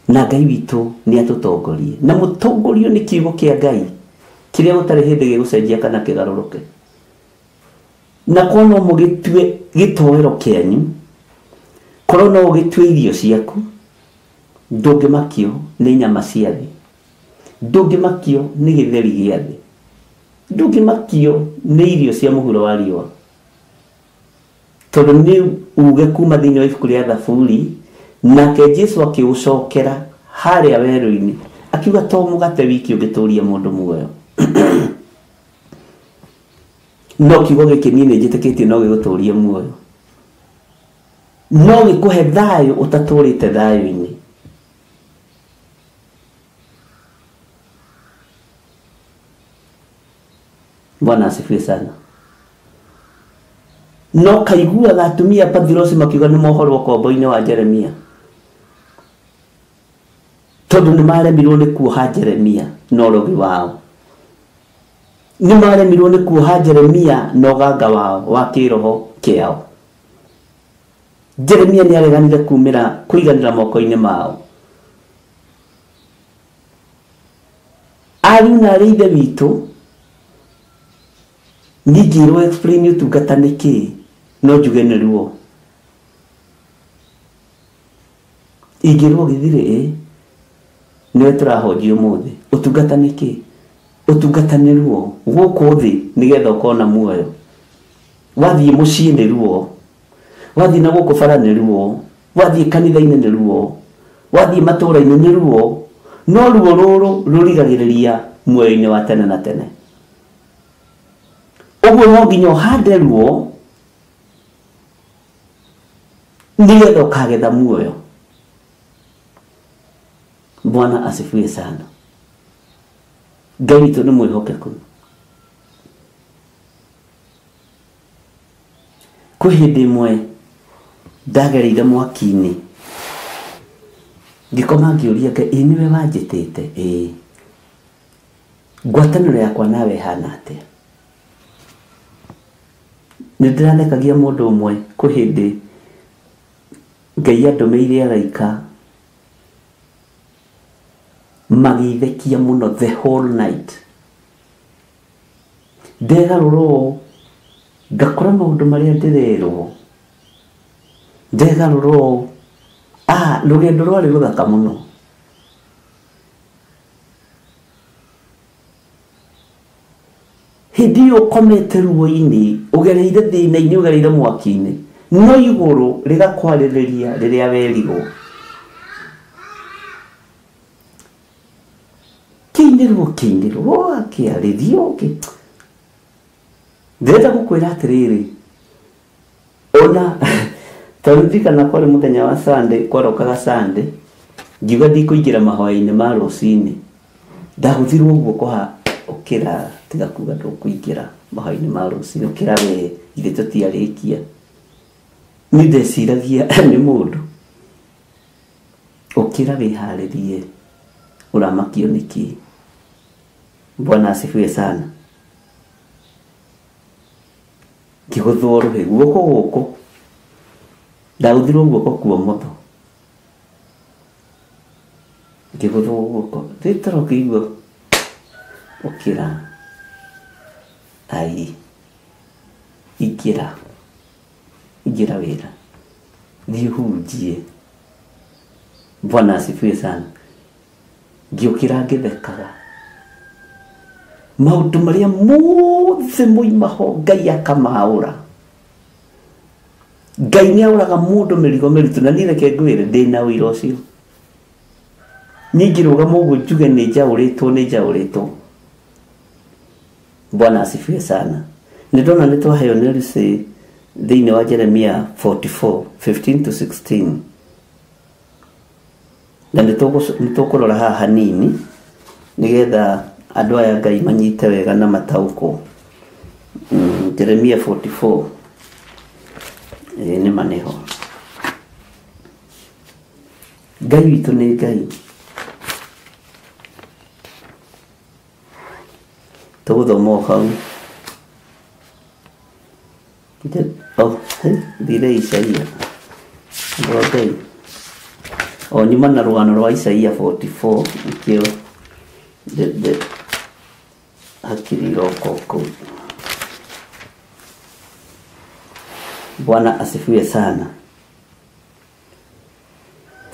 na Ngai witũ nĩ atũtongorie na mũtongorio nĩ kiugo kĩa Ngai kĩrĩa gũtarĩ hĩndĩ gĩgũcenjia kana kĩgarũrũke. Na korwo no mũgĩtue gĩtoero kĩanyu, korwo no ũgĩtue irio ciaku, ndũngĩmakio nĩ nyama cia thĩ, ndũngĩmakio nĩ gĩtheri gĩa thĩ, ndũngĩmakio nĩ irio cia mũhuro wa riũa, tondũ nĩ uge kuma thĩinĩ wa ibuku rĩa Thaburi nake Jesu akĩũcokera harĩa werũ-inĩ akiuga to mũgate wiki ũngĩtũria mũndũ muoyo. No kiugo gĩkĩ niĩ nĩ njĩtĩkĩtie no gĩgũtũrie muoyo, no gĩkũhe thayũ ũtatũrĩte thayũ-inĩ. Bwana asifiwe sana. No kaiguaga atumia Pathirosi makiuga nĩ mohorwo kombo-inĩ wa Jeremia tondũ nĩ maremirwo nĩ kuoha Jeremia na ũrogi wao, nĩ maremirwo nĩ kuoha Jeremia na ũganga wao wa kĩroho kĩao. Jeremia nĩ areganire kumĩra kũiganĩra moko-inĩ mao. Ariũ na arĩ ithe witũ ningĩrwo explain ũtungata nĩ kĩĩ no njuge nĩ ruo. Ingĩrwo gĩthirĩ ĩ nĩwe tũrahonjia ũmũthĩ. Ũtungata nĩ kĩĩ? Ũtungata nĩ ruo gũkũ thĩ nĩgetha ũkona muoyo. Wathiĩ mũciĩ nĩ ruo, wathiĩ na gũkũ bara nĩ ruo, wathiĩ kanitha-inĩ nĩ ruo, wathiĩ matũũra-inĩ nĩ ruo, no ruo rũrũ rũrigagĩrĩria muoyo-inĩ wa tene na tene. Ũguo no nginya ũhande ruo nĩgetha ũkagetha muoyo. Bwana asifiwe sana. Ngai witũ nĩ mwĩhokeku. Kwĩ hĩndĩ ĩmwe ndagereire mwaki-inĩ ngĩkoma ngĩũria Ngai, ĩ nĩwe wanjĩtĩte? Ĩĩ. Ngwatanĩro yakwa nawe ĩhana atĩa? Nĩ ndĩrathekagia mũndũ ũmwe kwĩ hĩndĩ Ngai andũmĩire araika magĩithekia mũno the whole night. Ndegarũra ũũ ngakora maũndũ marĩa ndĩrerwo, ndegarũra ũũ, rũgendo rwarĩ rũthaka mũno. Hĩndĩ ĩyo ũkomete ruo-inĩ, ũgereire thĩna-inĩ, ũgereire mwaki-inĩ, no igũrũ rĩgakwarĩrĩria rĩrĩa werirwo. Kĩinĩrwo kĩinĩrwo akĩarĩrio kĩ. Ndĩrenda gũkwĩra atĩrĩrĩ, ona tondũ ndirikana kwarĩ mũthenya wa Sunday, kwarokaga Sunday, ngiuga ndikũingĩra mahoya-inĩ ma rũcinĩ, ndagũthirwo guoko ha ũkĩra Tiga kuga ndũkũingĩra mahoya-inĩ ma rũcinĩ, ũkĩra we, ithuĩ tũtiarĩkia. Niĩ ndeciragia nĩ mũndũ. Ũkĩra wĩharĩrie, ũramakio nĩkĩ? Bwana asifiwe sana. Ngĩgũthwo rũhĩ guoko gũkũ, ndagũthirwo guoko kwa ũmotho, ngĩgũthwo guoko, ndĩtoro ngĩigua ũkĩra, ai, ingĩra, ingĩra wĩra, thiĩ ũhunjie. Bwana asifiwe sana. Ngĩũkĩra ngĩthekaga. Maũndũ marĩa mothe moima ho Ngai akamaũra. Ngai nĩ aũraga mũndũ mĩrigo mĩritũ, na niĩ reke ngwĩre ndĩna ũira ũcio. Niĩ ngĩrũgama ũguo njuge nĩ njaũrĩtwo, nĩ njaũrĩtwo. Bwana asifiwe sana. Nĩ ndona nĩ twaheo nĩ Lucy thĩinĩ wa Jeremia 44 15 to 16. Na nĩ tũkũrora haha hanini nĩgetha andũ aya Ngai manyite wega na mataũkwo. Jeremia 44 nĩ maneho. Ngai witũ nĩ Ngai. Tũgũthoma o hau. Thire Isaia. Andũ a Ngai. O nyuma na rũgano rwa Isaia 44 nĩkĩo hakiri iroka kũu. Bwana asifiwe sana.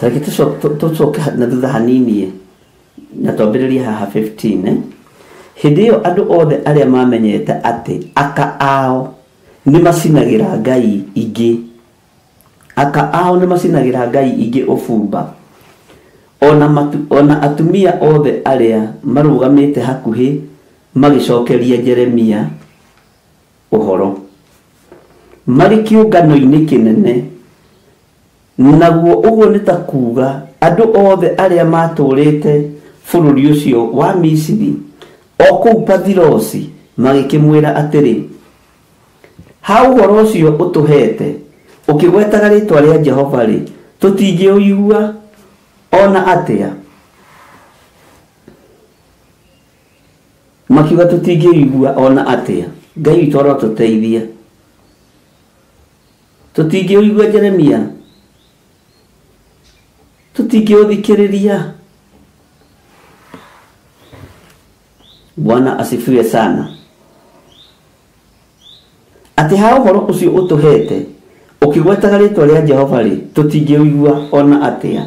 Tareke tũcoke na thutha hanini na twambĩrĩrie haha 15. Hĩndĩ ĩyo andũ othe arĩa mamenyete atĩ aka ao nĩ macinagĩra ngai ingĩ, aka ao nĩ macinagĩra ngai ingĩ ũbumba, ona atumia othe arĩa marũgamĩte hakuhĩ magĩcokeria Jeremia ũhoro marĩ kĩũngano-inĩ kĩnene. Naguo ũguo nĩ ta kuga andũ othe arĩa matũrĩte bũrũri ũcio wa Misiri o kũu Pathirosi magĩkĩmwĩra atĩrĩ, ha ũhoro ũcio ũtũhete ũkĩgwetaga rĩtwa rĩa Jehova rĩ, tũtingĩũigua ona atĩa. Makiuga tũtingĩũigua ona atĩa. Ngai witũ arotũteithia. Tũtingĩũigua Jeremia, tũtingĩũthikĩrĩria. Bwana asifiwe sana. Atĩ ha ũhoro ũcio ũtũhete ũkĩgwetaga rĩtwa rĩa Jehova rĩ, tũtingĩũigua ona atĩa.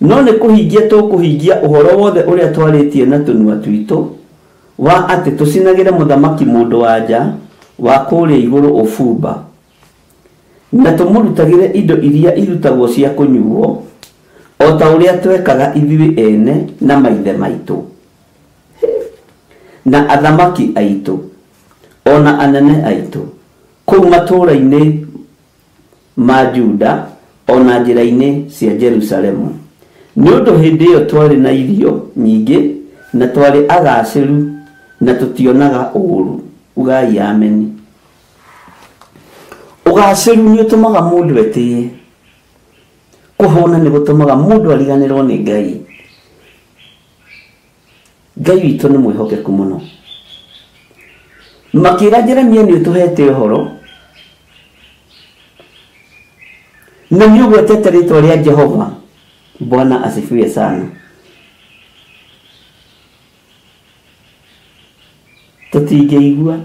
No nĩ kũhingia tũkũhingia ũhoro wothe ũrĩa twarĩtie na tũnua twitũ wa atĩ tũcinagĩre mũthamaki mũndũ wa nja wa kũrĩa igũrũ ũbumba, na tũmũrutagĩre indo iria irutagwo cia kũnyuo o ta ũrĩa twekaga ithuĩ ene na maithe maitũ na athamaki aitũ ona anene aitũ kũu matũũra-inĩ ma Juda ona njĩra-inĩ cia Jerusalemu. Nĩ ũndũ hĩndĩ ĩyo twarĩ na irio nyingĩ na twarĩ agacĩru na tũtionaga ũũru. Ugai ameni. Ũgacĩru nĩ ũtũmaga mũndũ etĩye. Kũhũna nĩ gũtũmaga mũndũ ariganĩrwo nĩ Ngai. Ngai witũ nĩ mwĩhokeku mũno. Makĩra Jeremia nĩ ũtũhete ũhoro na nĩ ũgwetete rĩtwa rĩa Jehova. Bwana asifiwe sana. Tũtingĩigua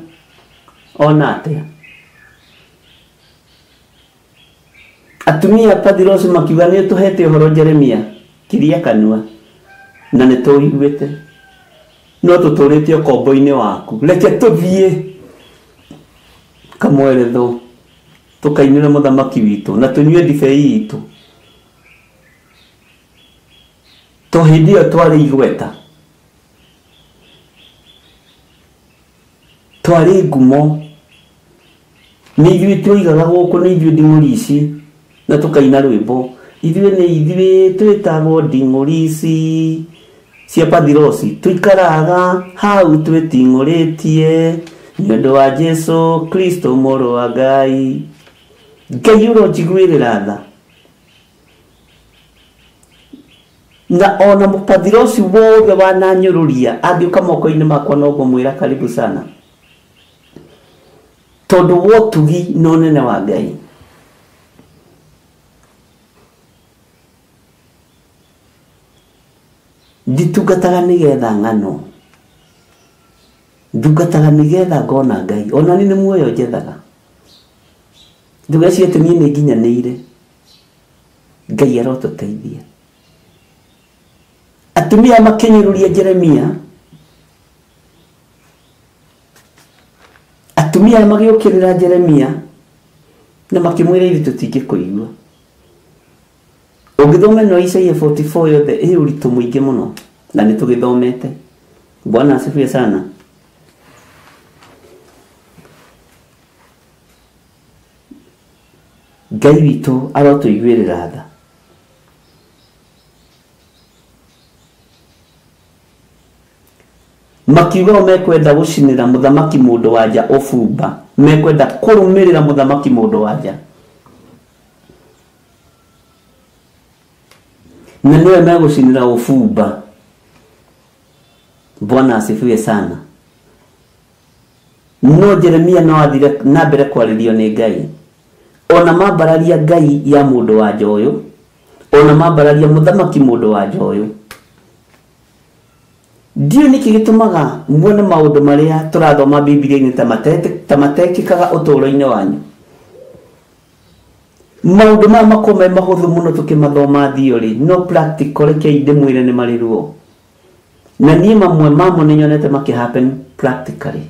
ona atĩa. Atumia Pathirosi makiuga nĩ ũtũhete ũhoro Jeremia, kiria kanua na nĩ tũiguĩte, no tũtũrĩte ũkombo-inĩ waku, reke tũthiĩ kamweretho tũkainĩre mũthamaki witũ na tũnyue ndibei itũ. To hĩndĩ ĩyo twarĩ igweta, twarĩ ngumo, nĩ ithuĩ twoigaga gũkũ nĩ ithuĩ nding'ũri ici, na tũkaina rwĩmbo ithuĩ nĩ ithuĩ twĩtagwo nding'ũri ici Cia Pathirosi tuikaraga hau twĩting'ũrĩtie nĩ ũndũ wa Jesu Kristo mũrũ wa Ngai. Ngai ũronjiguĩrĩra tha. Na ona mũpathirosi wothe wananyũrũria angĩũka moko-inĩ makwa no ngũmwĩra karibu sana, tondũ wotugi na ũnene wa Ngai. Nditungataga nĩgetha ng'ano, ndungataga nĩgetha ngona Ngai. Ona niĩ nĩ muoyo njethaga. Ndũgecirie atĩ niĩ nĩ nginyanĩire. Ngai arotũteithia. Atumia makĩnyũrũria Jeremia, atumia magĩũkĩrĩra Jeremia na makĩmwĩra ithuĩ tũtingĩkũigua. Ũngĩthoma ĩno Isaia 44 yothe ĩ ũritũ mũingĩ mũno na nĩ tũgĩthomete. Bwana asifiwe sana. Ngai witũ arotũiguĩrĩra tha. Makiuga o mekwenda gũcinĩra mũthamaki mũndũ wa nja ũbumba, mekwenda kũrũmĩrĩra mũthamaki mũndũ wa nja, na nĩwe megũcinĩra ũbumba. Bwana asifiwe sana. No Jeremia no athire na mbere kwarĩrio nĩ Ngai. Ona mambararia Ngai ya mũndũ wa nja ũyũ, ona mambararia mũthamaki mũndũ wa nja ũyũ. Ndiũĩ nĩkĩ gĩtũmaga muone maũndũ marĩa tũrathoma Bibilia-inĩ ta matekĩkaga ũtũũro-inĩ wanyu. Maũndũ maya makorwo me mahũthũ mũno tũkĩmathoma theory, no practical rekei ndĩmwĩre nĩ marĩ ruo. Na niĩ mamwe mamo nĩ nyonete makĩ happen practically.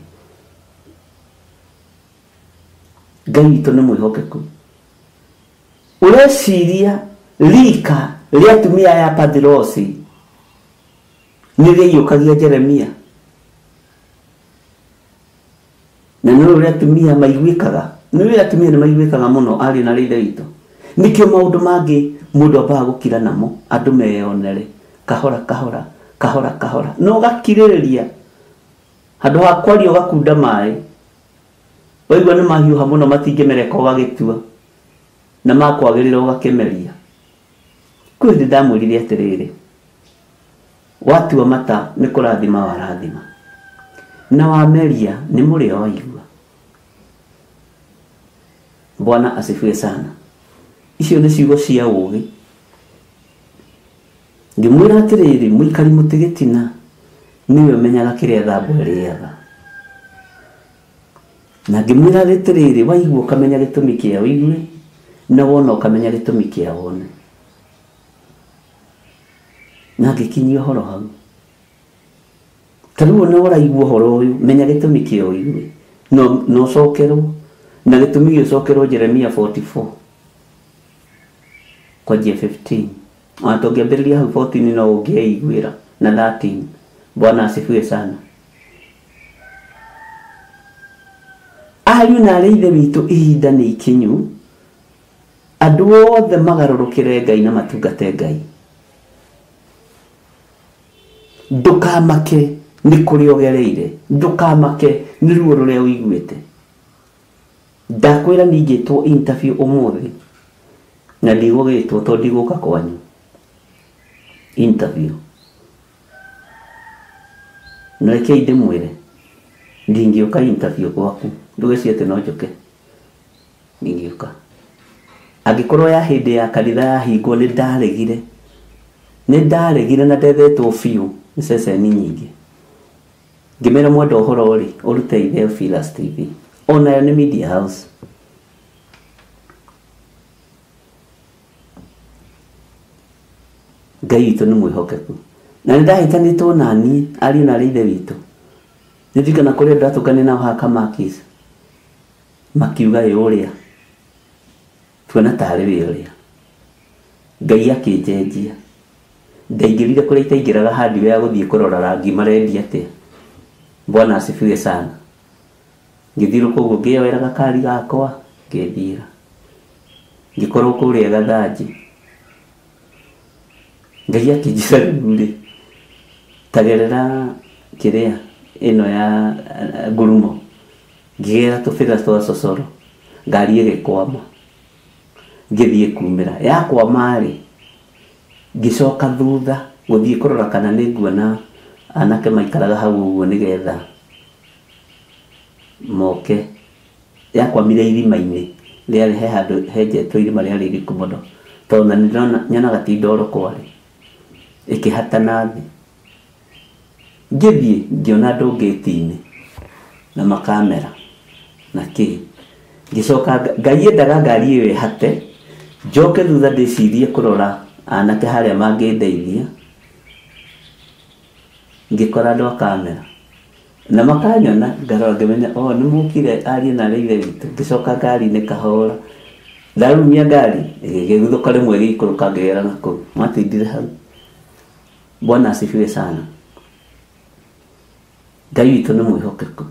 Ngai witũ nĩ mwĩhokeku. Ũreciria rika rĩa atumia aya Pathirosi nĩ rĩaiyũkagia Jeremia? Na nĩ ũrĩa atumia maiguĩkaga, nĩ ũrĩa atumia nĩ maiguĩkaga mũno ariũ na ithe witũ. Nĩkĩo maũndũ mangĩ mũndũ ambaga gũkira namo andũ meyonere kahora kahora kahora kahora, no ũgakirĩrĩria handũ ha kwaria ũgakunda maĩ. Waigua nĩ mahiũha mũno matingĩmereka ũgagĩtua, na makwagĩrĩra ũgakĩmeria. Kwĩ hĩndĩ ndamwĩrire atĩrĩrĩ, watua mata nĩ kũrathima warathima, na wameria nĩ mũrĩo waigua. Bwana asifiwe sana. Icio nĩ ciugo cia ũũgĩ. Ngĩmwĩra atĩrĩrĩ, mũikari mũtĩ gĩtina nĩwe ũmenyaga kĩrĩa thambo ĩrĩaga. Na ngĩmwĩra atĩrĩrĩ, waigua ũkamenya gĩtũmi kĩa ũigue, na wona ũkamenya gĩtũmi kĩa wone. Na ngĩkinyia ũhoro hau. Ta rĩu ona ũraigua ũhoro ũyũ, menya gĩtũmi kĩa ũigue, na ũcokerwo. Na gĩtũmi gĩcokerwo Jeremia 44 kwanjia 15. Ona tũngĩambĩrĩria hau 14 no ũngĩeiguĩra, na 13. Bwana asifiwe sana. Ariũ na arĩ ithe witũ, ihinda nĩ ikinyu andũ othe magarũrũkĩre Ngai na matungate Ngai. Ndũkamake nĩ kũrĩa ũgereire, ndũkamake nĩ ruo rũrĩa ũiguĩte. Ndakwĩra ningĩtwo interview ũmũthĩ na ndigũgĩtwo tondũ ndigũka kwanyu interview. Na rekei ndĩmwĩre ndingĩũka interview gwaku, ndũgecirie atĩ no njũke. Ndingĩũka. Angĩkorwo ya hĩndĩ ya kanitha yahingwo nĩ ndaregire, nĩ ndaregire na ndethetwo biũ nĩ ceceni nyingĩ. Ngĩmera mwenda ũhoro rĩ, ũrute Theophilus TV. Onayo nĩ media house. Ngai witũ nĩ mwĩhokeku. Na nĩ ndahĩtanĩtwo na niĩ ariũ na arĩ ithe witũ. Nĩ ndirikana kũrĩa ndatũnganire nao haha Kamakis, makiuga ĩ ũrĩa tuona tarĩ wĩ ũrĩa. Ngai akĩnjenjia. Ndaingĩrire kũrĩa itaingĩraga hardware ya gũthiĩ kũrora rangi marendia atĩa. Bwana asifiwe sana. Ngĩthiũrũrũka ũguo ngĩyoera gakari gakwa ngĩthiĩra. Ngĩkorwo kũrĩa Gathanji. Ngai akĩnjĩra rĩu rĩ, Tagerera kĩrĩa ĩno ya ngurumo ngĩgera tũbĩra twa cocoro ngari ĩgĩkwama ngĩthiĩ kumĩra yakwama rĩ ngĩcoka thutha gũthiĩ kũrora kana nĩ nguona anake maikaraga hau ũguo nĩgetha moke yakwamire irima-inĩ rĩarĩ he handũ henjetwo irima rĩarĩ iriku mũno tondũ na nĩndĩrona nyonaga ti ndoro kwarĩ ĩkĩhatana thĩ ngĩthiĩ ngĩona andũ ngĩti-inĩ na makamera na kĩ ngĩcoka Ngai endaga ngari ĩyo ĩhate njoke thutha ndĩcirie kũrora anake harĩa mangĩndeithia ngĩkora andũ a kamera na makanyona ngarora ngĩmenya o nĩ mũkire ariũ na arĩ ithe witũ ngĩcoka ngari-inĩ kahora ndarumia ngari ĩgĩguthũka rĩmwe ĩgĩikũrũka ngĩgera na kũu matindire hau. Bwana asifiwe sana. Ngai witũ nĩ mwĩhokeku.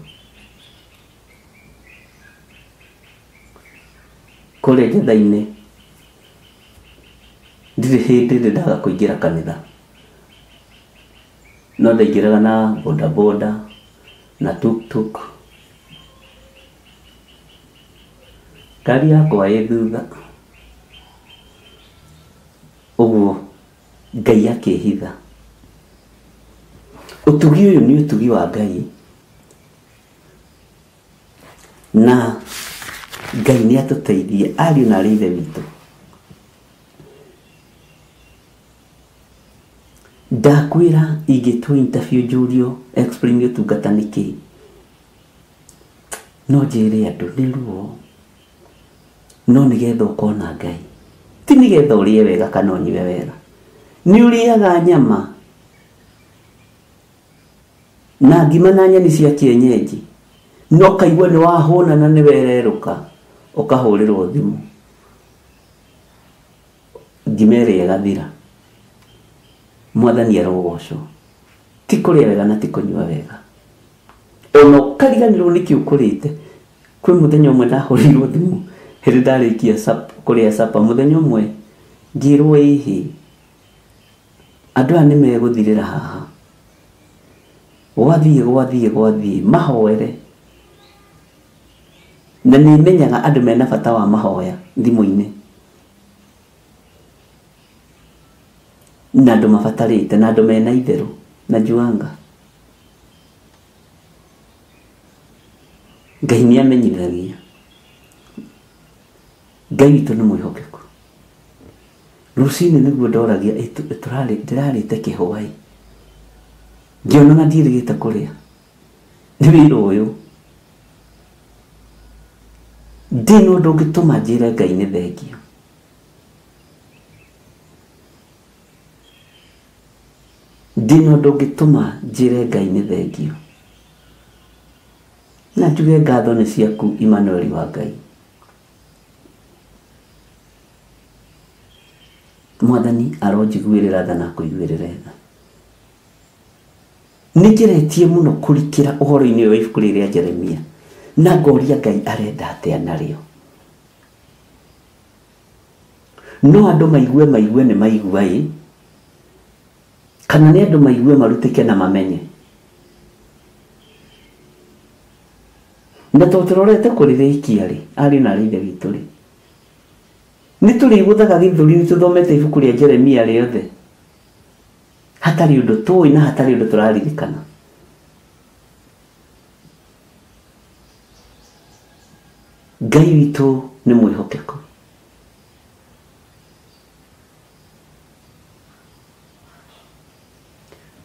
Kũrĩa njetha-inĩ ndirĩ hĩndĩ ndĩ ndaga kũingĩra kanitha no ndaingĩraga na bodaboda na tuktuk ngari yakwa ĩ thutha ũguo Ngai akĩhitha. Ũtugi ũyũ nĩ ũtugi wa Ngai na Ngai nĩ atũteithie ariũ na arĩ ithe witũ. Ndakwĩra ingĩtwo interview njũrio explain ũtungata nĩ kĩĩ no njĩre andũ nĩ ruo no nĩgetha ũkona Ngai ti nĩgetha ũrĩe wega kana ũnyue wega nĩ ũrĩaga nyama na ngima na nyeni cia kienyeji no kaigua nĩ wahũna na nĩ wererũka ũkahũrĩrwo thimũ ngima ĩrĩa ĩgathira. Mwathani arogocwo ti kũrĩa wega na ti kũnyua wega ona ũkariganĩrwo nĩkĩ ũkũrĩte. Kwĩ mũthenya ũmwe ndahũrĩirwo thimũ hĩndĩ ndarĩkia kũrĩa sapa mũthenya ũmwe ngĩrwo ĩhĩ andũ aya nĩ megũthirĩra haha gwathiĩ gwathiĩ gwathiĩ mahoere na nĩ menyaga andũ mena bata wa mahoya thimũ-inĩ na andũ mabatarĩte na andũ mena itherũ na juanga. Ngai nĩ amenyithagia. Ngai witũ nĩ mwĩhokeku. Rũcinĩ nĩguo ndoragia ndĩrarĩte kĩhwaĩ ngĩona na ndiĩrĩgĩte kũrĩa nĩ wĩra ũyũ ndĩ na ũndũ ũngĩtũma njĩre Ngai nĩ thengio. Ndĩ na ũndũ ũngĩtũma njĩre Ngai nĩ thengio na njuge ngatho nĩ ciaku Emmanuel wa Ngai. Mwathani aronjiguĩrĩra tha na akũiguĩrĩre tha. Nĩ ngeretie mũno kũrikĩra ũhoro-inĩ ũyũ wa ibuku rĩrĩ rĩa Jeremia na ngoria Ngai arenda atĩa narĩo no andũ maigue maigue nĩ maigua ĩ kana nĩ andũ maigue marutĩke na mamenye na tondũ tũrorete kũrĩrĩkia rĩ ariũ na arĩ ithe witũ rĩ nĩ tũrĩgũthaga gĩthũri nĩ tũthomete ibuku rĩa Jeremia rĩothe hatarĩ ũndũ tũĩ na hatarĩ ũndũ tũraririkana. Ngai witũ nĩ mwĩhokeku.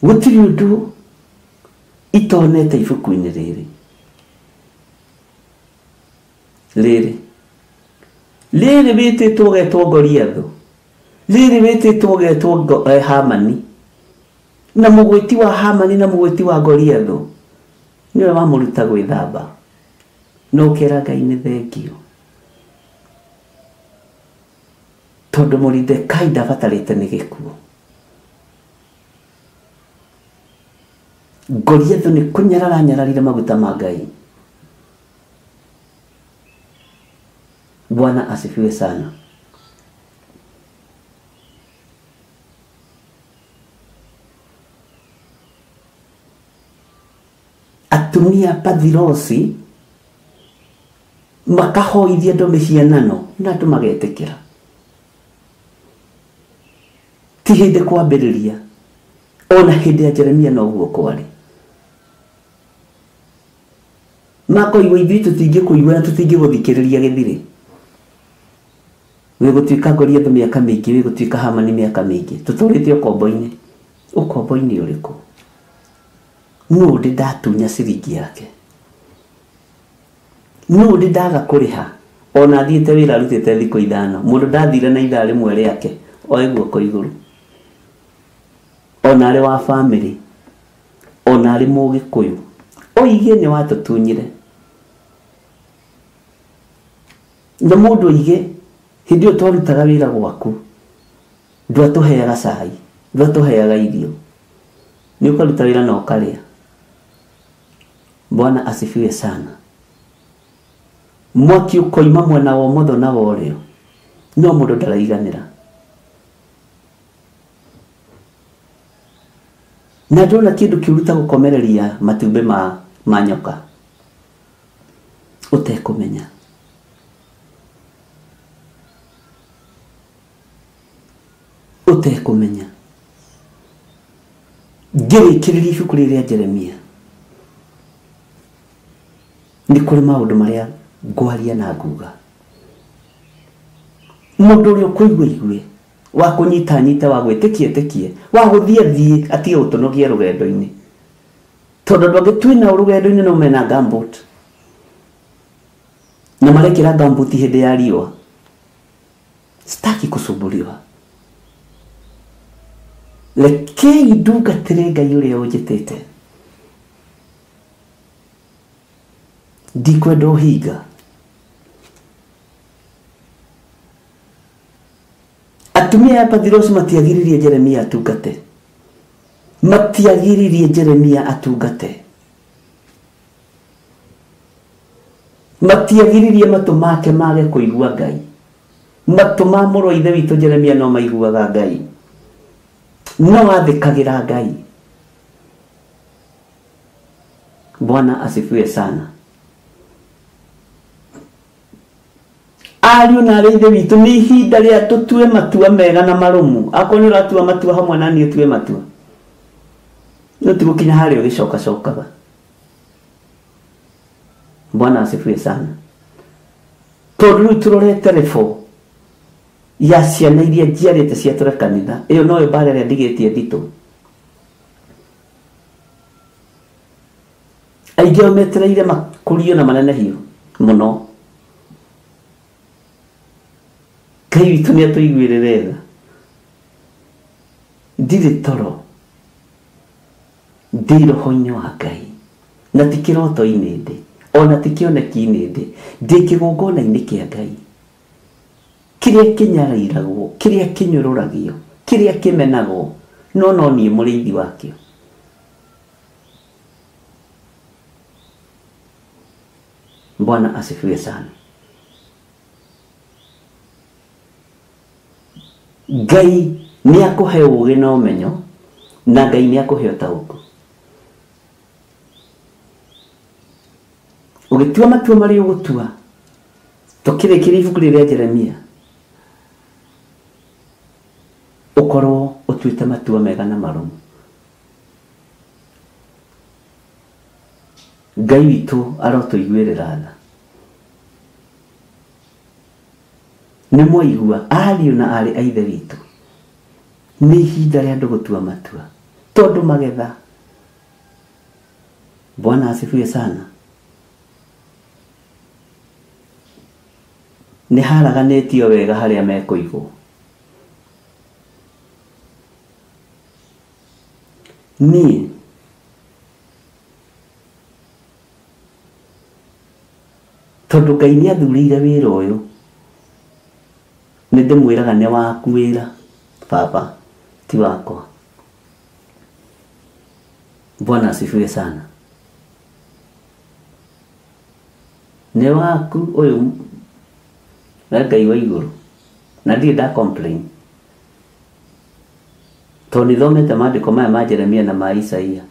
Gũtirĩ ũndũ itonete ibuku-inĩ rĩrĩ rĩrĩ rĩrĩ wĩtĩtwo ũgetwo Goliathũ rĩrĩ wĩtĩtwo ũgetwo Hamani na mũgwĩti wa Hamani na mũgwĩti wa Goliathũ nĩwe wamũruta gwĩthamba no ũkera Ngai nĩ thengio tondũ Moridekai ndabatarĩte nĩ gĩkuũ. Goliathũ nĩ kũnyarara nyararire maguta ma Ngai. Bwana asifiwe sana. Atumia Pathirosi makahoithia andũ mĩhianano na andũ magetĩkĩra. Ti hĩndĩ kwambĩrĩria, ona hĩndĩ ya Jeremia noguo kwarĩ. Makoigwo ithuĩ tũtingĩkũigua na tũtingĩgũthikĩrĩria gĩthirĩ. Wĩgũtuĩka Goliathũ mĩaka mĩingĩ, wĩgũtuĩka Hamani mĩaka mĩingĩ. Tũtũrĩte ũkombo-inĩ. Ũkombo-inĩ ũrĩkũ? Nũ ndĩ ndatunya ciringi yake? Nũ ndĩ ndaga kũrĩha? Ona athiĩte wĩra arutĩte thikũ 5. Mũndũ ndathire na ithaa rĩmwe rĩake, oe guoko igũrũ. Ona arĩ wa bamĩrĩ, ona arĩ Mũgĩkũyũ, oige nĩ watũtunyire. Na mũndũ oige hĩndĩ ĩyo twarutaga wĩra gwaku, ndwatũheaga cai, ndwatũheaga irio. Nĩ ũkaruta wĩra na ũkarĩa. Bwana asifiwe sana. Mwaki ũkoima mwena wa ũmotho na wa ũrĩo, no mũndũ ndaraiganĩra. Na ndona kĩndũ kĩũru ta gũkomereria matumbĩ ma nyoka ũtekũmenya. Ũtekũmenya. Ngĩrĩkĩrĩria ibuku rĩrĩ rĩa Jeremia, nĩ kũrĩ maũndũ marĩa ngwaria na nguga. Mũndũ ũrĩa ũkũigua igue, wa kũnyita nyite, wa gwĩtĩkia ĩtĩkie, wa gũthiĩ athiĩ, atige gũtũnogia rũgendo-inĩ. Tondũ andũ angĩ twĩnao rũgendo-inĩ no mena gumboot. Na marekĩra gumboot hĩndĩ ya riũa. Sitaki kusumbuliwa. Rekei ndungatĩre Ngai ũrĩa ũnjĩtĩte. Ndikwenda ũhinga. Atumia a Pathirosi matiagiririe Jeremia atungate. Matiagiririe Jeremia atungate. Matiagiririe matũ make mage kũigua Ngai. Matũ ma mũrũ wa ithe witũ Jeremia no maiguaga Ngai. No athĩkagĩra Ngai. Bwana asifiwe sana. Ariũ na arĩ ithe witũ, nĩ ihinda rĩa tũtue matua mega na marũmu. Akorwo nĩ ũratua matua hamwe na niĩ, tue matua. No ti gũkinya harĩa ũgĩcokacokaga. Bwana asifiwe sana. Tondũ rĩu tũrorete rĩbo ya ciana iria njiarĩte ciatũre kanitha, ĩyo noyo mbara ĩrĩa ndigĩtie nditũ. Aingĩ ao metereire makũrio na manenehio mũno. Ngai witũ nĩ atũiguĩrĩre tha. Ndirĩ toro, ndĩ roho-inĩ wa Ngai, na ti kĩroto-inĩ ndĩ, ona ti kĩoneki-inĩ ndĩ, ndĩ kĩgongona-inĩ kĩa Ngai. Kĩrĩa kĩnyarairagwo, kĩrĩa kĩnyũrũragio, kĩrĩa kĩmenagwo, no no niĩ mũrĩithi wakĩo. Bwana asifiwe sana. Ngai nĩ akũhe ũũgĩ na ũmenyo, na Ngai nĩ akũhe ũtaũku. Ũgĩtua matua marĩa ũgũtua, tũkĩrĩkĩria ibuku rĩrĩa rĩa Jeremia, ũkorwo ũtuĩte matua mega na marũmu. Ngai witũ arotũiguĩrĩra tha. Nĩ mwaigua ariũ na aarĩ a ithe witũ, nĩ ihinda rĩa andũ gũtua matua, tondũ magetha. Bwana asifiwe sana. Nĩ haraganĩtio wega harĩa mekũigwo. Niĩ tondũ Ngai nĩ athurĩire wĩra ũyũ, nĩ ndĩmwĩraga nĩ waku wĩra, baba, ti wakwa. Bwana asifiwe sana. Nĩ waku ũyũ na Ngai wa igũrũ, na ndirĩ nda complain. Tondũ nĩthomete maandĩko maya ma Jeremia na ma Isaia.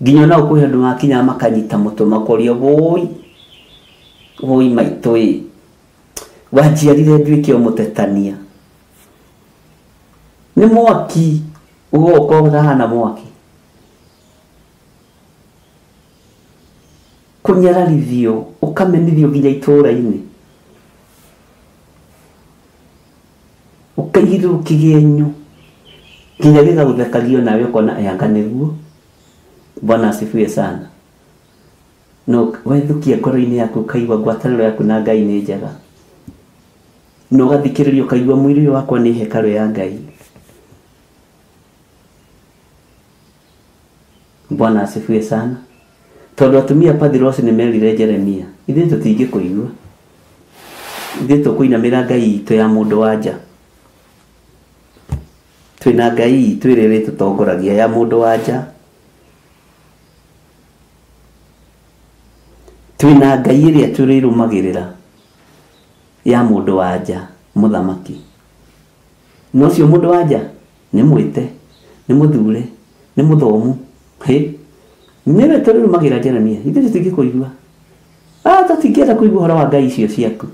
Nginya ona kwĩ andũ makinyaga makanyita mũtwe makoria woi woi maitũ ĩ, wanjiarire nduĩke o mũtetania. Nĩ mwaki ũgoka ũkahana mwaki. Kũnyararithio ũkamenithio nginya itũũra-inĩ, ũkaigĩrĩrwo kĩgenyo nginya gĩgagũthekagio nawe ũkona anga nĩguo. Bwana asifiwe sana. No wethukia ngoro-inĩ yaku ũkaigua ngwatanĩro yaku na Ngai nĩ njega, na ũgathikĩrĩria ũkaigua mwĩrĩ ũyũ wakwa nĩ hekarũ ya Ngai. Bwana asifiwe sana. Tondũ atumia Pathirosi nĩ merire Jeremia, ithuĩ tũtingĩkũigua, ithuĩ tũkũinamĩra Ngai itũ ya mũndũ wa nja. Twĩna Ngai itũ ĩrĩa ĩrĩtũtongoragia ya mũndũ wa nja. Twĩna Ngai ĩrĩa tũrĩrũmagĩrĩra ya mũndũ wa nja mũthamaki. Na ũcio mũndũ wa nja nĩ mwĩte, nĩ mũthure, nĩ mũthomu, hĩ nĩwe tũrĩrũmagĩrĩra Jeremia, ithuĩ tũtingĩkũigua. Tũtingĩenda kũigua ũhoro wa Ngai icio ciaku.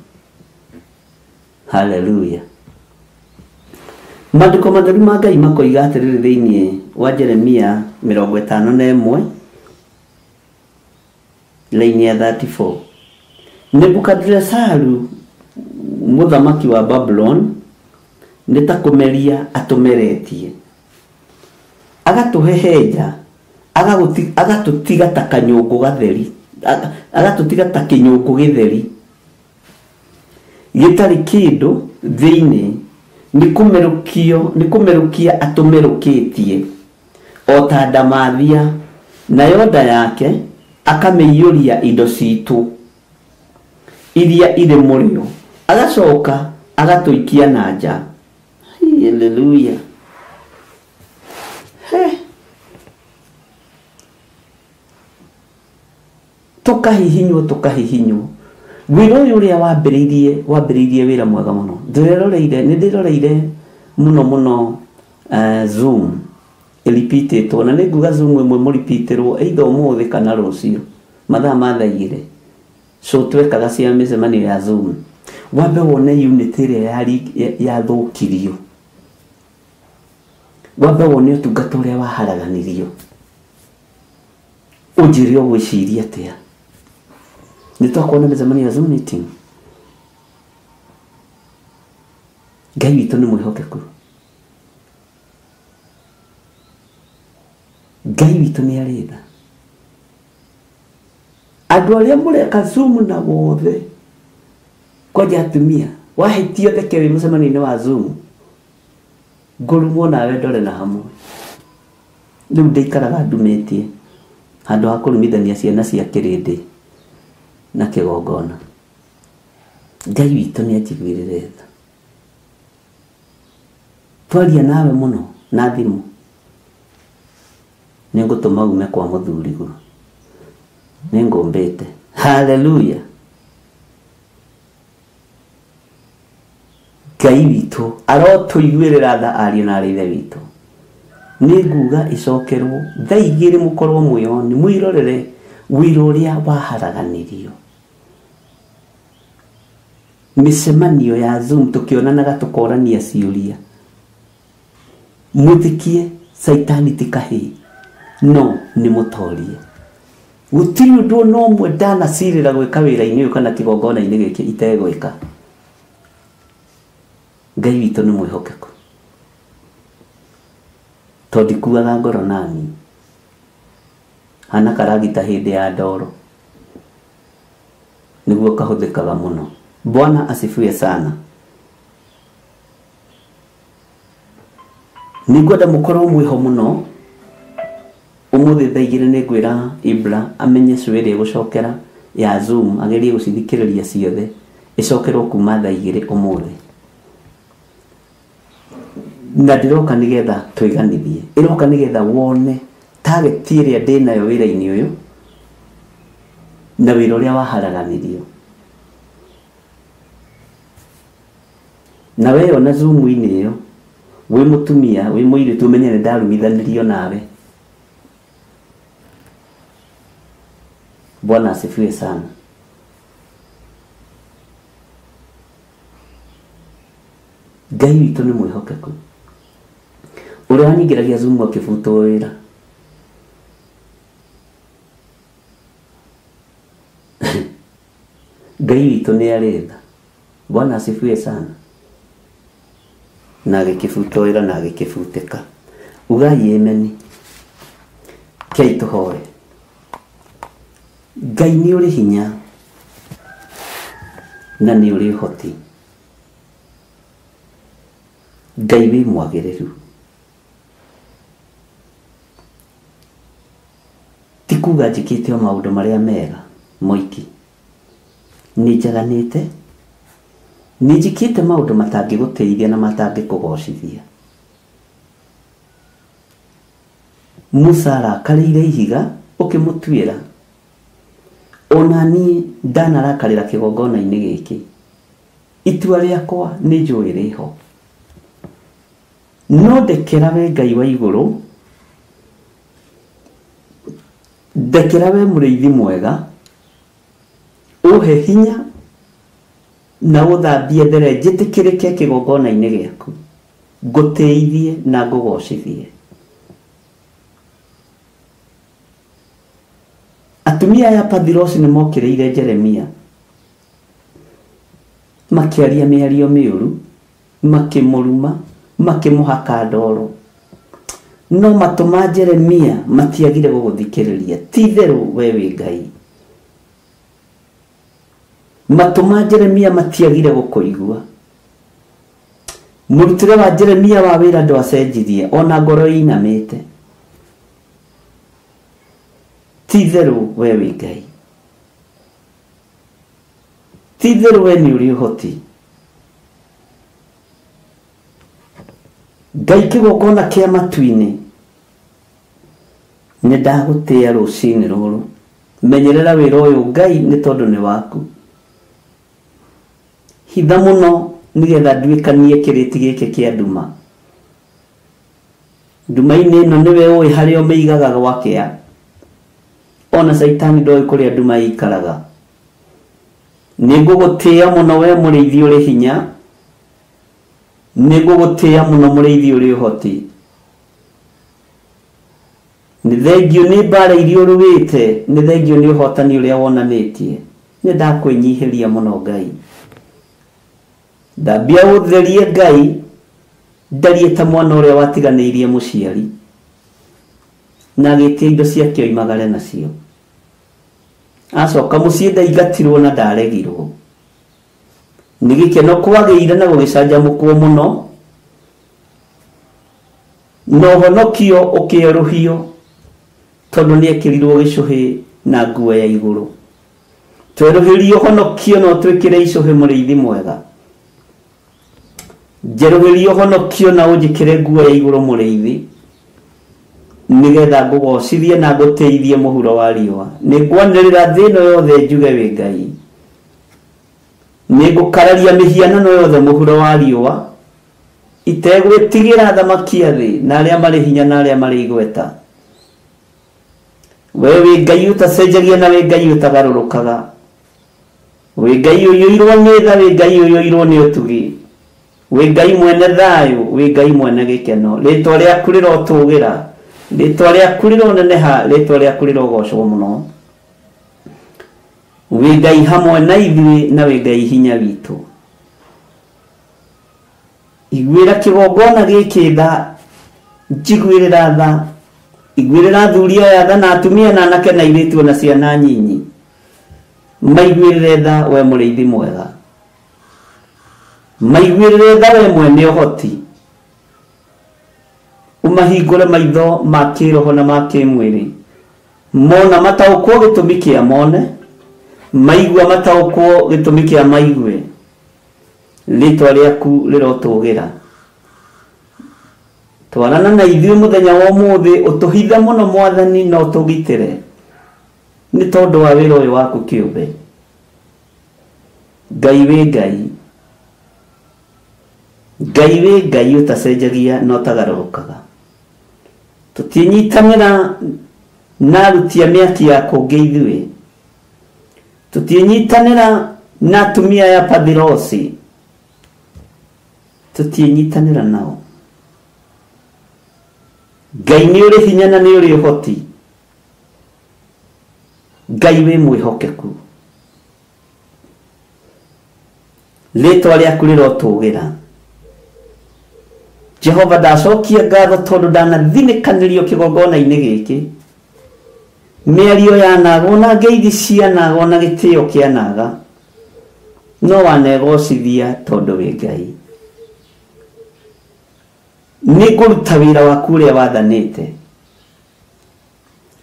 Haleluya. Maandĩko matheru ma Ngai makoiga atĩrĩrĩ thĩinĩ wa Jeremia 51 laini ya 34, Nebukadinesaru mũthamaki wa Babulon nĩ ta kũmeria atũmeretie, agatũhehenja, agatũtiga ta kanyũngũ gatheri, agatũtiga ta kĩnyũngũ gĩtheri gĩtarĩ kĩndũ thĩinĩ, nĩ kũmerũkia atũmerũkĩtie o ta ndamathia, nayo nda yake akamĩiyũria indo citũ iria irĩ mũrĩo, agacoka agatũikia na nja. Haleluya. Tũkahihinywo tũkahihinywo. Wĩra ũyũ ũrĩa wambĩrĩirie wĩra mwega mũno. Nĩ ndĩroreire mũno mũno Zoom ĩripitĩtwo, na nĩ nguga Zoom ĩmwe mũripitĩrwo either ũmũthĩ kana rũciũ mathaa ma thaa igĩrĩ. So twekaga cia mĩcemanio ya Zoom, wambe wone unit ĩrĩa yathũkirio, wambe wone ũtungata ũrĩa waharaganirio, ũnjĩre ũgwĩciria atĩa. Nĩ twakuona mĩcemanio ya Zoom meeting. Ngai witũ nĩ mwĩhokeku, Ngai witũ nĩ arĩ tha. Andũ arĩa mũreka Zoom na wothe, kwanja atumia, wahĩtio theke wĩ mũcemanio-inĩ wa Zoom, ngũrumwo nawe ndore na hamwe. Rĩu ndĩikaraga ndumĩtie handũ ha kũrumithania ciana cia kĩrĩndĩ na kĩgongona. Ngai witũ nĩ anjiguĩrĩre tha. Twaria nawe mũno na thimũ, nĩ ngũtũma ume kwa mũthuriguo, nĩ ngũmbĩte. Haleluya. Ngai witũ arotũiguĩrĩra tha ariũ na arĩ ithe witũ. Nĩ nguga ĩcokerwo thaa igĩrĩ mũkorwo mwĩoni, mwĩrorere wĩra ũrĩa waharaganirio. Mĩcemanio ya Zoom tũkĩonanaga tũkorania ciũria. Mwĩtĩkie Caitani ti kahĩĩ, no nĩ mũtorie. Gũtirĩ ũndũ ona ũmwe ndanacirĩra gwĩka wĩra-inĩ ũyũ kana kĩgongona-inĩ gĩkĩ itegwĩka. Ngai witũ nĩ mwĩhokeku, tondũ ndikuaga ngoro nani. Hana karagita hĩndĩ ya ndoro nĩguo kahũthĩkaga mũno. Bwana asifiwe sana. Nĩngwenda mũkorwo mwĩho mũno ũmũthĩ thaa igĩrĩ. Nĩ ngwĩra Ibra amenye cũ ĩrĩa ĩgũcokera ya Zoom, agerie gũcithikĩrĩria ciothe, ĩcokerwo kuma thaa igĩrĩ ũmũthĩ. Na ndĩroka nĩgetha tũiganithie, ĩroka nĩgetha wone target ĩrĩa ndĩnayo wĩra-inĩ ũyũ na wĩra ũrĩa waharaganirio. Na weyona Zoom-inĩ ĩyo wĩ mũtumia wĩ mũirĩtu, ũmenye nĩ ndarumithanirio nawe. Bwana asifiwe sana. Ngai witũ nĩ mwĩhokeku. Ũrĩa wanyingĩragia Zoom akĩbutwo wĩra. Ngai witũ nĩ arĩ tha. Bwana asifiwe sana. Na agĩkĩbutwo wĩra na agĩkĩbutĩka. Ugai ameni. Kei tũhoe. Ngai nĩ ũrĩ hinya na nĩ ũrĩ ũhoti. Ngai wĩ mwagĩrĩru. Ti kuga njĩkĩte o maũndũ marĩa mega moiki. Nĩ njaganĩte, nĩ njĩkĩte maũndũ matangĩgũteithia na matangĩkũgocithia. Musa arakarĩire ihiga ũkĩmũtuĩra. Ona niĩ ndanarakarĩra kĩgongona-inĩ gĩkĩ. Itua rĩakwa nĩ njũĩ rĩho. No ndekera we Ngai wa igũrũ, ndekera we mũrĩithi mwega, ũhe hinya na ũthambie there njĩtĩkĩrĩke kĩgongona-inĩ gĩaku, ngũtĩithie na ngũgocithie. Atumia aya Pathirosi nĩ mokĩrĩire Jeremia, makĩaria mĩario mĩũru, makĩmũruma, makĩmũhaka ndoro. No matũ ma Jeremia matiagire gũgũthikĩrĩria. Ti itherũ we wĩ Ngai. Matũ ma Jeremia matiagire gũkũigua. Mũrutĩre wa Jeremia wa wĩra ndwacenjirie, ona ngoro ĩinamĩte. Ti itherũ we wĩ Ngai. Ti itherũ we nĩ ũrĩ ũhoti. Ngai kĩgongona kĩa matu-inĩ, nĩ ndagũtĩĩa rũcinĩ rũrũ. Menyerera wĩra ũyũ Ngai nĩ tondũ nĩ waku. Hitha mũno nĩgetha nduĩkanie kĩrĩti gĩkĩ kĩa nduma. Nduma-inĩ ĩno nĩwe ũĩ harĩa ũmĩigaga gwakĩa. Ona Caitani ndoĩ kũrĩa nduma ĩikaraga. Nĩ ngũgũtĩĩa mũno we mũrĩithi ũrĩ hinya. Nĩ ngũgũtĩĩa mũno mũrĩithi ũrĩ ũhoti. Nĩ thengio nĩ mbara iria ũrũĩte, nĩ thengio nĩ ũhotani ũrĩa wonanĩtie. Nĩ ndakwĩnyihĩria mũno Ngai. Thambia ũtherie Ngai, ndariĩ ta mwana ũrĩa watiganĩirie mũciari na agĩtia indo ciake oimagare nacio. Acoka mũciĩ ndaingatirwo na ndaregirwo. Nĩ gĩkeno kwagĩire na gũgĩcanjamũkwo mũno, na ũhonokio ũkĩerũhio tondũ nĩ ekĩrirwo gĩcũhĩ na nguo ya igũrũ. Twerũhĩrie ũhonokio na ũtwĩkĩre icũhĩ mũrĩithi mwega. Njerũhĩrie ũhonokio na ũnjĩkĩre nguo ya igũrũ mũrĩithi, nĩgetha ngũgocithie na ngũtĩithie mũhuro wa riũa. Nĩ ngwanĩrĩra thĩ ĩno yothe njuge wĩ Ngai. Nĩ ngũkararia mĩhianano yothe mũhuro wa riũa, itegwĩtigĩra athamaki a thĩ na arĩa marĩ hinya na arĩa marĩ igweta. We wĩ Ngai ũtacenjagia na wĩ Ngai ũtagarũrũkaga. Wĩ Ngai ũiyũirwo nĩ tha, wĩ Ngai ũiyũirwo nĩ ũtugi. Wĩ Ngai mwene thayũ, wĩ Ngai mwene gĩkeno. Rĩtwa rĩaku rĩrotũgĩra, rĩtwa rĩaku rĩroneneha, rĩtwa rĩaku rĩrogocwo mũno. Wĩ Ngai hamwe na ithuĩ na wĩ Ngai hinya witũ. Iguĩra kĩgongona gĩkĩ tha, njiguĩrĩra tha, iguĩrĩra athuri aya tha na atumia na anake na airĩtu ona ciana nyinyi. Maiguĩrĩre tha we mũrĩithi mwega. Maiguĩrĩre tha we mwene ũhoti. Ũmahingũre maitho ma kĩroho na ma kĩmwĩrĩ. Mona mataũkwo gĩtũmi kĩa mone, maigua mataũkwo gĩtũmi kĩa maigue. Rĩtwa rĩaku rĩrotũgĩra. Twarana na ithuĩ mũthenya wa ũmũthĩ, ũtũhithe mũno Mwathani na ũtũgitĩre nĩ tondũ wa wĩra ũyũ waku kĩũmbe. Ngai wĩ Ngai. Ngai wĩ Ngai ũtacenjagia na ũtagarũrũkaga. Tũtinyitanĩra na aruti a mĩaki ya kũngĩ ithuĩ. Tũtiĩnyitanĩra na atumia ya Pathirosi, tũtiĩnyitanĩra nao. Ngai nĩ ũrĩ hinya na nĩ ũrĩ ũhoti. Ngai wĩ mwĩhokeku. Rĩtwa rĩaku rĩrotũgĩra. Jehova, ndacokia ngatho tondũ ndanathinĩkanĩrio kĩgongona-inĩ gĩkĩ. Mĩario yanagwo na ngeithi cianagwo na gĩtĩo kĩanaga, no wanegocithia tondũ wĩ Ngai. Nĩ ngũruta wĩra waku ũrĩa wathanĩte,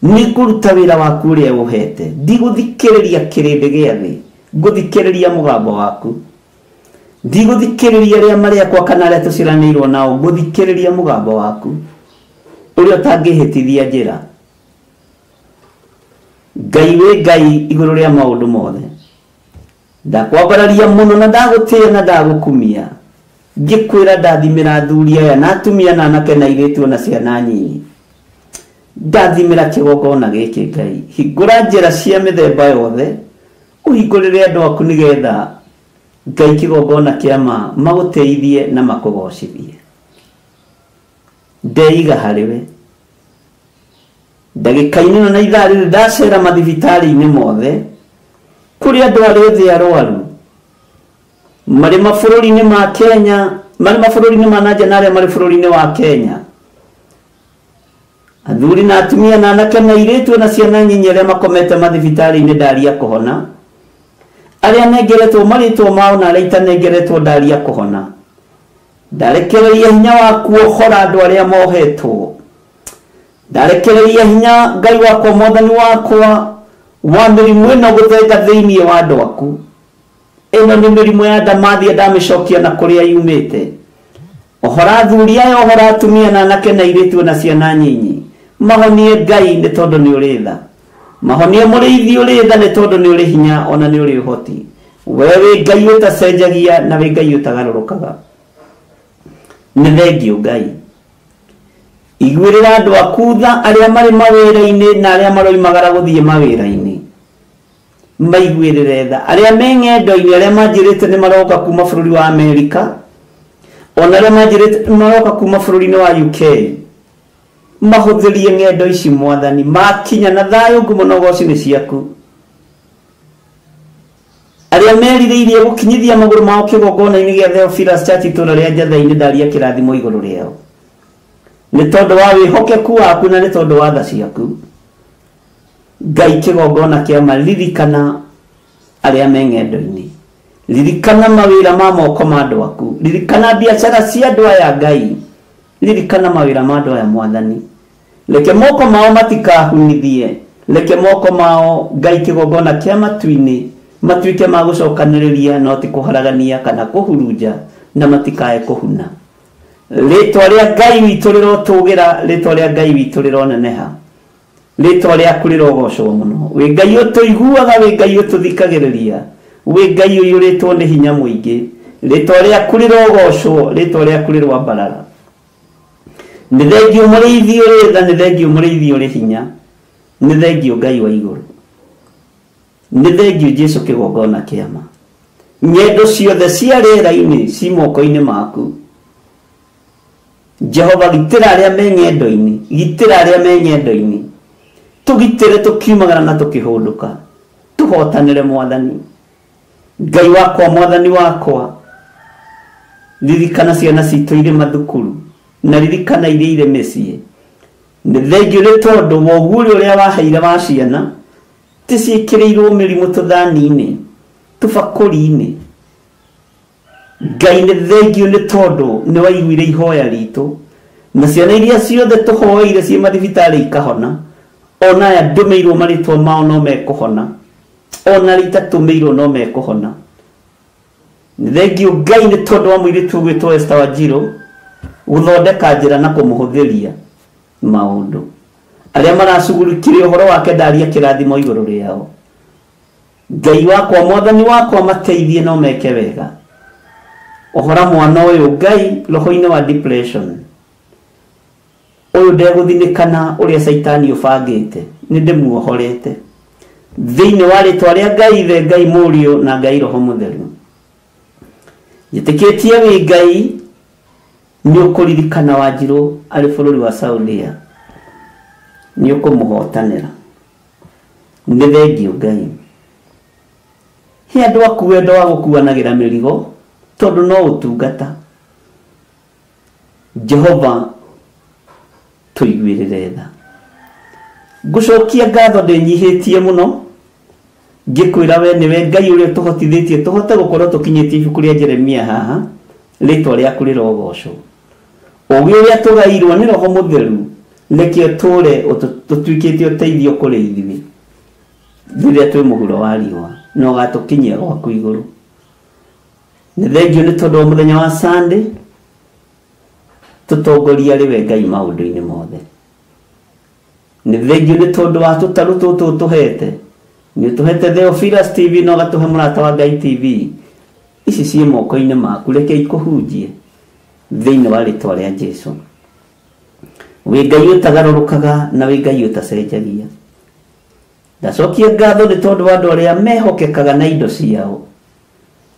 nĩ ngũruta wĩra waku ũrĩa ũhete. Ndigũthikĩrĩria kĩrĩndĩ gĩa thĩ, ngũthikĩrĩria mũgambo waku. Ndigũthikĩrĩria arĩa marĩ akwa kana arĩa tũciaranĩirwo nao, ngũthikĩrĩria mũgambo waku ũrĩa ũtangĩhĩtithia njĩra. Ngai wĩ Ngai igũrũ rĩa maũndũ mothe. Ndakwambararia mũno na ndagũtĩĩa na ndagũkumia, ngĩkwĩra ndathimĩra athuri aya na atumia na anake na airĩtu ona ciana nyinyi. Ndathimĩra kĩgongona gĩkĩ Ngai. Hingũra njĩra cia mĩthemba yothe, ũhingũrĩre andũ aku nĩgetha Ngai kĩgongona kĩa ma magũteithie na makũgocithie. Ndeiga harĩ we. Ndagĩka-inĩ ĩno na ithaa rĩrĩ ndacera mathibitarĩ-inĩ mothe kũrĩ andũ arĩa othe arwaru marĩ mabũrũri-inĩ ma Kenya, marĩ mabũrũri-inĩ ma nanja na arĩa marĩ bũrũri-inĩ wa Kenya, athuri na atumia na anake na airĩtu na ciana nyinyi arĩa makomete mathibitarĩ-inĩ ndaria kũhona, arĩa nengeretwo marĩtwa mao na arĩa itanengeretwo ndaria kũhona. Ndarekereria hinya waku ũhora andũ arĩa mohetwo. Ndarekereria hinya Ngai wakwa mwathani wakwa wa mĩrimũ ĩno gũthenga thĩinĩ wa andũ aku. Ĩno nĩ mĩrimũ ya ndamathia, ndamĩcokia na kũrĩa yumĩte. Ũhora athuri aya, ũhora atumia na anake na airĩtu na ciana nyinyi. Mahonie Ngai nĩ tondũ nĩ ũrĩ tha. Mahonie mũrĩithi ũrĩ tha nĩ tondũ nĩ ũrĩ hinya ona nĩ ũrĩ ũhoti. We wĩ Ngai ũtacenjagia na wĩ Ngai ũtagarũrũkaga. Nĩ thengio Ngai. Iguĩrĩra andũ aku tha arĩa marĩ mawĩra-inĩ na arĩa maroimagara gũthiĩ mawĩra-inĩ. Maiguĩrĩre tha arĩa me ng'endo-inĩ, arĩa manjĩrĩte nĩ maroka kuma bũrũri wa Amerika, ona arĩa manjĩrĩte nĩ maroka kuma bũrũri-inĩ wa UK. Mahũthĩrie ng'endo ici mwathani, makinya na thayũ, ngumo na ũgoci nĩ ciaku. Arĩa merirĩirie gũkinyithia magũrũ mao kĩgongona-inĩ gĩa Theophilus Church itũũra rĩa Njathai-inĩ, ndaria kĩrathimo igũrũ rĩao nĩ tondũ wa wĩhokeku waku na nĩ tondũ wa tha ciaku. Ngai kĩgongona kĩa ma, ririkana arĩa me ng'endo-inĩ, ririkana mawĩra ma moko ma andũ aku, ririkana biacara cia andũ aya Ngai, ririkana mawĩra ma andũ aya mwathani. Reke moko mao matikahunithie, reke moko mao Ngai kĩgongona kĩa matu-inĩ matuĩke ma gũcokanĩrĩria no ti kũharagania kana kũhurunja, na matikae kũhuna. Rĩtwa rĩa Ngai witũ rĩrotũgĩra, rĩtwa rĩa Ngai witũ rĩroneneha, rĩtwa rĩaku rĩrogocwo mũno. Wĩ Ngai ũtũiguaga, wĩ Ngai ũtũthikagĩrĩria, wĩ Ngai ũiyũrĩtwo nĩ hinya mũingĩ. Rĩtwa rĩaku rĩrogocwo, rĩtwa rĩaku rĩroambarara. Nĩ thengio mũrĩithi ũrĩ tha, nĩ thengio mũrĩithi ũrĩ hinya, nĩ thengio Ngai wa igũrũ, nĩ thengio Jesu kĩgongona kĩa ma. Ng'endo ciothe cia rĩera-inĩ ci moko-inĩ maku. Jehova, gitĩra arĩa me ng'endo-inĩ, gitĩra arĩa me ng'endo-inĩ, tũgitĩre tũkiumagara na tũkĩhũndũka, tũhotanĩre mwathani. Ngai wakwa, mwathani wakwa, ririkana ciana citũ irĩ mathukuru na ririkana iria irĩ mĩciĩ. Nĩ thengio nĩ tondũ wa ũguũrio ũrĩa waheire wa ciana, ti ciĩkĩrĩirwo mĩrimũ tũthani-inĩ, tũbakũri-inĩ. Ngai nĩ thengio nĩ tondũ nĩ waiguire ihoya ritũ, na ciana iria ciothe tũhoeire ciĩ mathibitarĩ ikahona, ona aya ndũmĩirwo marĩtwa mao no mekũhona, ona arĩa itatũmĩirwo no mekũhona. Nĩ thengio Ngai nĩ tondũ wa mũirĩtu ũgwĩtwo Esther Wanjiru gũthondeka njĩra na kũmũhũthĩria maũndũ. Arĩa maracugurikire ũhoro wake ndaria kĩrathimo igũrũ rĩao. Ngai wakwa, mwathani wakwa, mateithie no meke wega. Ũhora mwana ũyũ Ngai roho-inĩ wa depression ũyũ ndegũthinĩkana ũrĩa caitani ũbangĩte, nĩ ndĩmuohorete. Thĩinĩ wa rĩtwa rĩa Ngai Ithe, Ngai Mũriũ na Ngai Roho Mũtheru. Njĩtĩkĩtie wĩ Ngai nĩ ũkũririkana Wanjirũ arĩ bũrũri wa Saudia, nĩ ũkũmũhotanĩra. Nĩ thengiũ Ngai. He andũ aku wendo wa gũkuanagĩra mĩrigo tondũ no ũtungata. Jehova tũiguĩrĩre tha. Ngũcokia ngatho ndĩnyihĩtie mũno ngĩkwĩra we nĩwe Ngai ũrĩa tũhotithĩtie tũhote gũkorwo tũkinyĩtie ibuku rĩa Jeremia haha, rĩtwa rĩaku rĩrogocwo. Ũgĩ ũrĩa tũgairwo nĩ Roho Mũtheru reke ũtũre tũtuĩkĩte ũteithio kũrĩ ithuĩ rĩrĩa twĩ mũhuro wa riũa na ũgatũkinyia gwaku igũrũ. Nĩ thengiũ nĩ tondũ wa mũthenya wa Sunday tũtongoria arĩ we Ngai maũndũ-inĩ mothe. Nĩ thengiũ nĩ tondũ wa tũtarũ tũtũ ũtũhete. Nĩ ũtũhete Theophilus TV na ũgatũhe Mũrata wa Ngai TV. Ici ciĩ moko-inĩ maku, reke ikũhunjie thĩinĩ wa rĩtwa rĩa Jesu. Wĩ Ngai ũtagarũrũkaga na wĩ Ngai ũtacenjagia. Ndacokia ngatho nĩ tondũ wa andũ arĩa mehokekaga na indo ciao,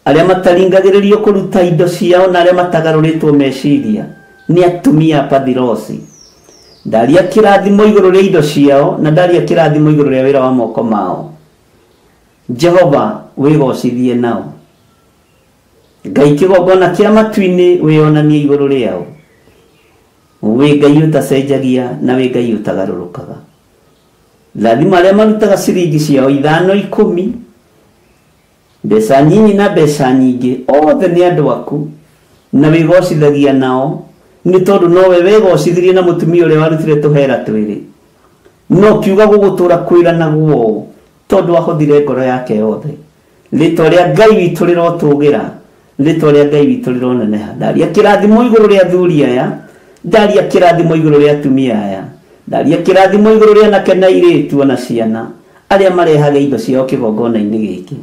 arĩa mataringagĩrĩrio kũruta indo ciao na arĩa matagarũrĩtwo meciria nĩ atumia a Pathirosi. Ndaria kĩrathimo igũrũ rĩa indo ciao na ndaria kĩrathimo igũrũ rĩa wĩra wa moko mao. Jehova wĩgocithie nao. Ngai kĩgongona kĩa matu-inĩ wĩonanie igũrũ rĩao. Wĩ Ngai ũtacenjagia na wĩ Ngai ũtagarũrũkaga. Rathima arĩa marutaga ciringi ciao 5, 10, mbeca nyinyi na mbeca nyingĩ, othe nĩ andũ aku na wĩgocithagia nao nĩ tondũ nowe wegocithirie na mũtumia ũrĩa warutire tũhera twĩrĩ. No kiuga gũgũtũra kwĩranagwo ũũ tondũ ahũthire ngoro yake yothe. Rĩtwa rĩa Ngai witũ rĩrotũgĩra, rĩtwa rĩa Ngai witũ rĩroneneha. Ndaria kĩrathimo igũrũ rĩa athuri aya, ndaria kĩrathimo igũrũ rĩa atumia aya, ndaria kĩrathimo igũrũ rĩa anake na airĩtu ona ciana arĩa marehaga indo ciao kĩgongona-inĩ gĩkĩ,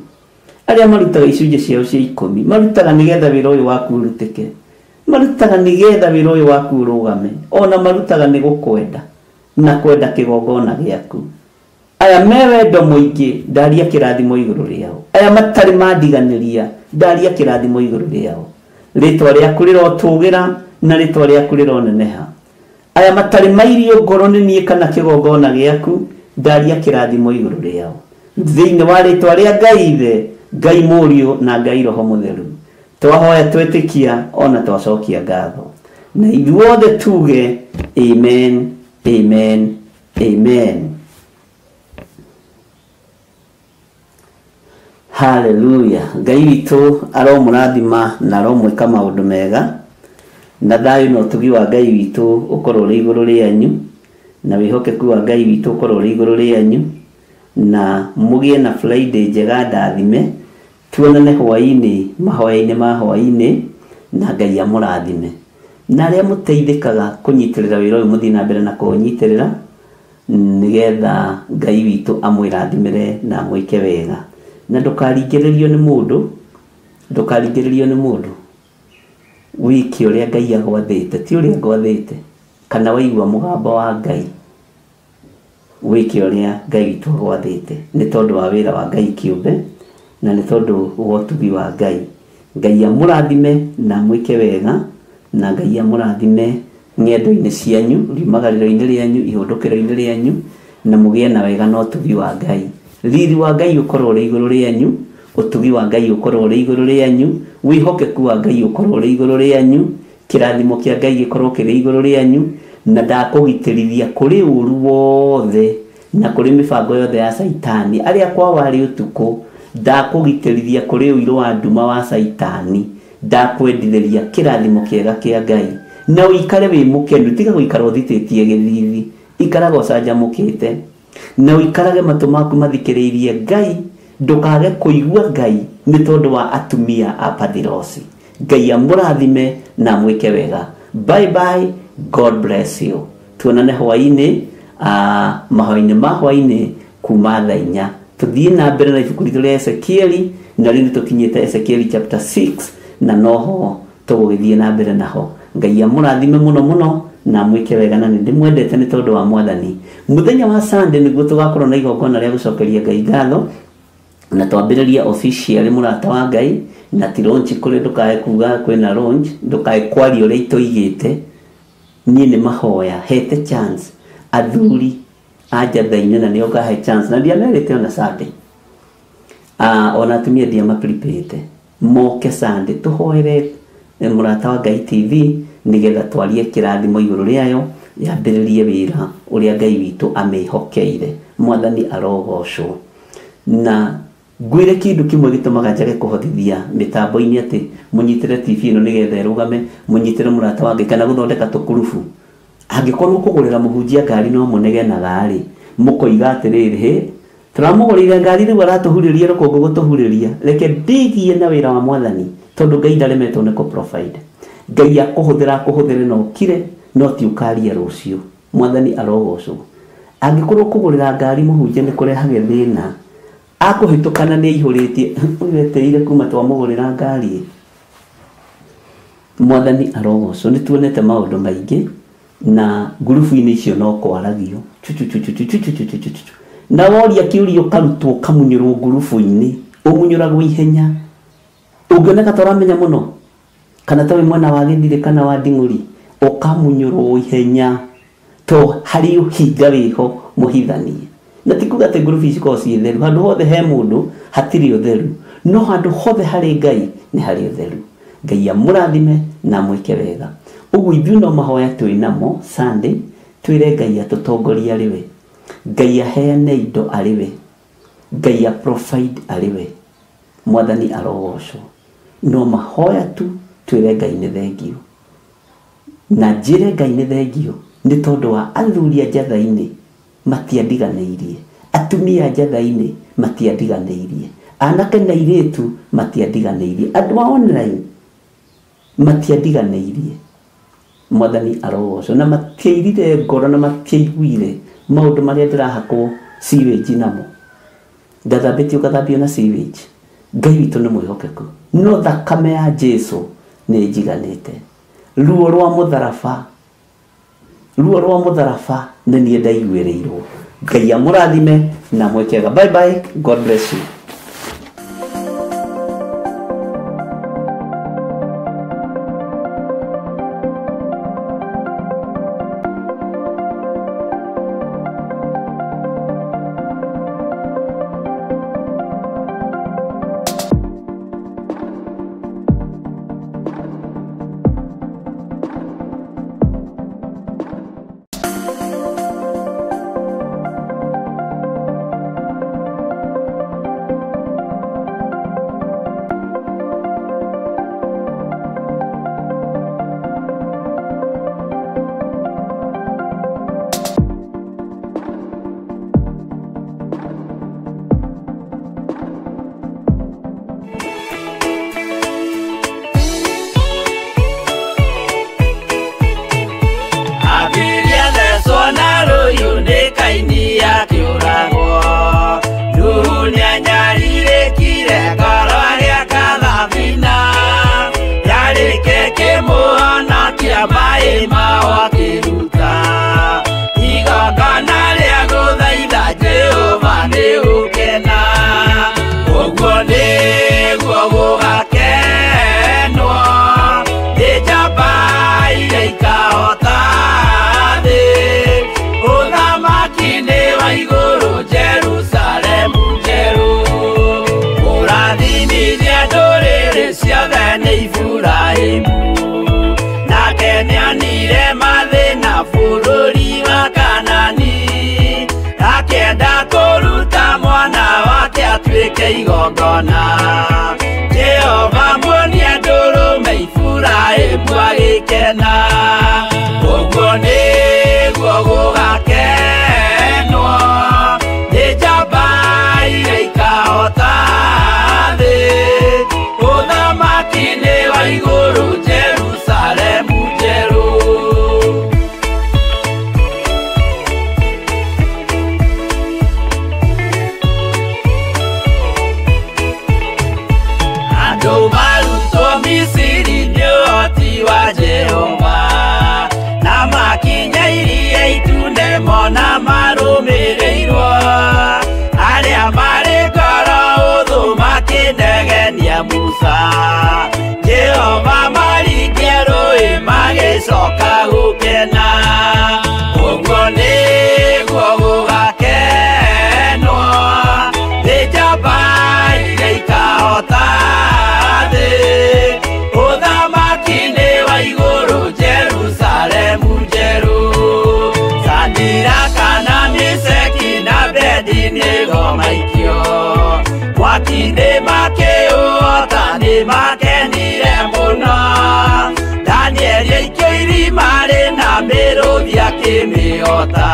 arĩa marutaga icunjĩ ciao cia 10, marutaga nĩgetha wĩra ũyũ waku ũrutĩke, marutaga nĩgetha wĩra ũyũ waku ũrũgame, ona marutaga nĩ gũkwenda na kwenda kĩgongona gĩaku. Aya me wendo mũingĩ, ndaria kĩrathimo igũrũ rĩao. Aya matarĩ mandiganĩria, ndaria kĩrathimo igũrũ rĩao. Rĩtwa rĩaku rĩrotũgĩra na rĩtwa rĩaku rĩroneneha. Aya matarĩ mairio ngoro nĩ niĩ kana kĩgongona gĩaku, ndaria kĩrathimo igũrũ rĩao. Thĩinĩ wa rĩtwa rĩa Ngai Ithe, Ngai Mũriũ na Ngai Roho Mũtheru. Twahoya twetĩkia ona twacokia ngatho. Na ithuothe tuge amen, amen, amen. Hallelujah. Ngai witũ aromũrathima na aromwĩka maũndũ mega, na thayũ na ũtugi wa Ngai witũ ũkorwo ũrĩ igũrũ rĩanyu, na wĩhokeku wa Ngai witũ ũkorwo ũrĩ igũrũ rĩanyu, na mũgĩe na Friday njega ndathime. Tuonane hwaĩ-inĩ, mahoya-inĩ ma hwaĩ-inĩ, na Ngai amũrathime. Na arĩa mũteithĩkaga kũnyitĩrĩra wĩra ũyũ mũthiĩ na mbere na kũũnyitĩrĩra, nĩgetha Ngai witũ amwĩrathimĩre na amwĩke wega. Na ndũkaringĩrĩrio nĩ mũndũ, ndũkaringĩrĩrio nĩ mũndũ. Wĩke ũrĩa Ngai agwathĩte, ti ũrĩa ngwathĩte, kana waigua mũgambo wa Ngai, wĩke ũrĩa Ngai witũ agwathĩte, nĩ tondũ wa wĩra wa Ngai kĩũmbe, na nĩ tondũ wa ũtugi wa Ngai. Ngai amũrathime na amwĩke wega, na Ngai amũrathime ng'endo-inĩ cianyu, riumagarĩro-inĩ rĩanyu, ihũndũkĩro-inĩ rĩanyu, na mũgĩe na wega na ũtugi wa Ngai. Riri wa Ngai ũkorwo ũrĩ igũrũ rĩanyu, ũtugi wa Ngai ũkorwo ũrĩ igũrũ rĩanyu, wĩhokeku wa Ngai ũkorwo ũrĩ igũrũ rĩanyu, kĩrathimo kĩa Ngai gĩkorwo kĩrĩ igũrũ rĩanyu, na ndakũgitĩrithia kũrĩ ũru wothe na kũrĩ mĩbango yothe ya Caitani. Arĩa kwao arĩ ũtukũ, ndakũgitĩrithia kũrĩ ũirũ wa nduma wa Caitani, ndakwendithĩria kĩrathimo kĩega kĩa Ngai. Na ũikare wĩ mũkenu, tiga gũikara ũthitĩtie gĩthithi, ikaraga ũcanjamũkĩte, na ũikarage matũ maku mathikĩrĩirie Ngai, ndũkage kũigua Ngai nĩ tondũ wa atumia a Pathirosi. Ngai amũrathime na amwĩke wega. Bye bye, God bless you. Tuonane hwaĩ-inĩ, mahoya-inĩ ma hwaĩ-inĩ kuma thaa 4. Tũthiĩ na mbere na ibuku ritũ rĩa Ezekieli, na rĩu nĩtũkinyĩte Ezekieli chapter 6, na noho tũgũgĩthiĩ na mbere naho. Ngai amũrathime mũno mũno na mwĩke wega na nĩ ndĩmwendete nĩ tondũ wa Mwathani. Mũthenya wa Sunday nĩguo tũgakorwo na igongona rĩa gũcokeria Ngai ngatho na twambĩrĩria officially Mũrata wa Ngai, na ti launch kũrĩ, ndũkae kuga kwĩna launch, ndũkae kwaria ũrĩa itoigĩte. Niĩ nĩ mahoya hete chance athuri a Njatha-inĩ, na nĩo ngahe chance, na ndiamerĩte ona Sunday, ona atumia ndiamaprepĩte moke Sunday tũhoere Mũrata wa Ngai TV nĩgetha twarie kĩrathimo igũrũ rĩayo, yambĩrĩrie wĩra ũrĩa Ngai witũ amĩhokeire. Mwathani arogocwo. Na ngwĩre kĩndũ kĩmwe gĩtũmaga njage kũhotithia mĩtambo-inĩ atĩ mũnyitĩre TV ĩno nĩgetha ĩrũgame, mũnyitĩre Mũrata wa Ngai kana gũthondeka tũkurubu. Angĩkorwo kũgũrĩra mũhunjia ngari no mũnegenaga rĩ, mũkoiga atĩrĩrĩ, hĩ, tũramũgũrĩire ngari rĩu aratũhurĩria rũkũngũ gũtũhurĩria, reke ndĩgie na wĩra wa Mwathani, tondũ Ngai ndaremetwo nĩ kũ provide. Ngai akũhũthĩra akũhũthĩre na ũkire, no ti ũkaria rũciũ. Mwathani arogocwo. Angĩkorwo kũgũrĩra ngari mũhunjia nĩ kũrehage thĩna, akũhĩtũkana nĩ aihũrĩtie, ũyũ etereire kuma twamũgũrĩra ngari. Mwathani arogocwo. Nĩ tuonete maũndũ maingĩ na ngurubu-inĩ icio no kwaragio chuchuchuchuchuchuchuchuchu, na woria kĩũria ũkarutwo ũkamunyũrwo ngurubu-inĩ, ũmunyũragwo ihenya. Ũngĩoneka ta ũramenya mũno kana ta wĩ mwena wa gĩthirĩ kana wa nding'ũri, ũkamunyũrwo ihenya to harĩ ũhinga wĩho mũhithanie. Na ti kuga atĩ ngurubu ici cikoragwo ciĩ theru, handũ hothe he mũndũ hatirĩ ũtheru, no handũ hothe harĩ Ngai nĩ harĩ ũtheru. Ngai amũrathime na amwĩke wega. Ũguo ithuĩ no mahoya twĩ namo Sunday, twĩre Ngai atũtongorie arĩ we, Ngai aheane indo arĩ we, Ngai a provide arĩ we. Mwathani arogocwo. No mahoya tu twĩre Ngai nĩ thengio, na njĩre Ngai nĩ thengio nĩ tondũ wa athuri a Njatha-inĩ matiandiganĩirie, atumia a Njatha-inĩ matiandiganĩirie, anake na airĩtu matiandiganĩirie, andũ a online matiandiganĩirie. Mwathani arogocwo. Na matiairire ngoro na matiaiguire maũndũ marĩa ndĩrahakwo sewage namo, ngathambĩtio ngathambio na sewage. Ngai witũ nĩ mwĩhokeku, no thakame ya Jesu nĩ njiganĩte. Ruo rwa mũtharaba, ruo rwa mũtharaba nĩ niĩ ndaiguĩrĩirwo. Ngai amũrathime na mwĩkega. Bye bye, God bless you. Igongona Jehova muonia ndũrũme Iburahĩmu agĩkena, ũguo nĩguo gũgakenwo nĩ njamba iria ikahota thĩ, ũthamaki-inĩ wa igũrũ Jerusalemu njerũ. Misiri nĩ ũhoti wa Jehova, na agĩkenia Musa. Jehova maringia rũĩ magĩcoka gũkena. Ũguo nĩguo gũgakenwo nĩ njamba iria ikahota thĩ. Ũthamaki-inĩ wa igũrũ Jerusalemu njerũ. Sadiraka na Meshaki na Abednego maikio mwaki-inĩ makĩũhota nĩmakenire mũno. Danieli aikio irima rĩna mĩrũthi akĩmĩhota.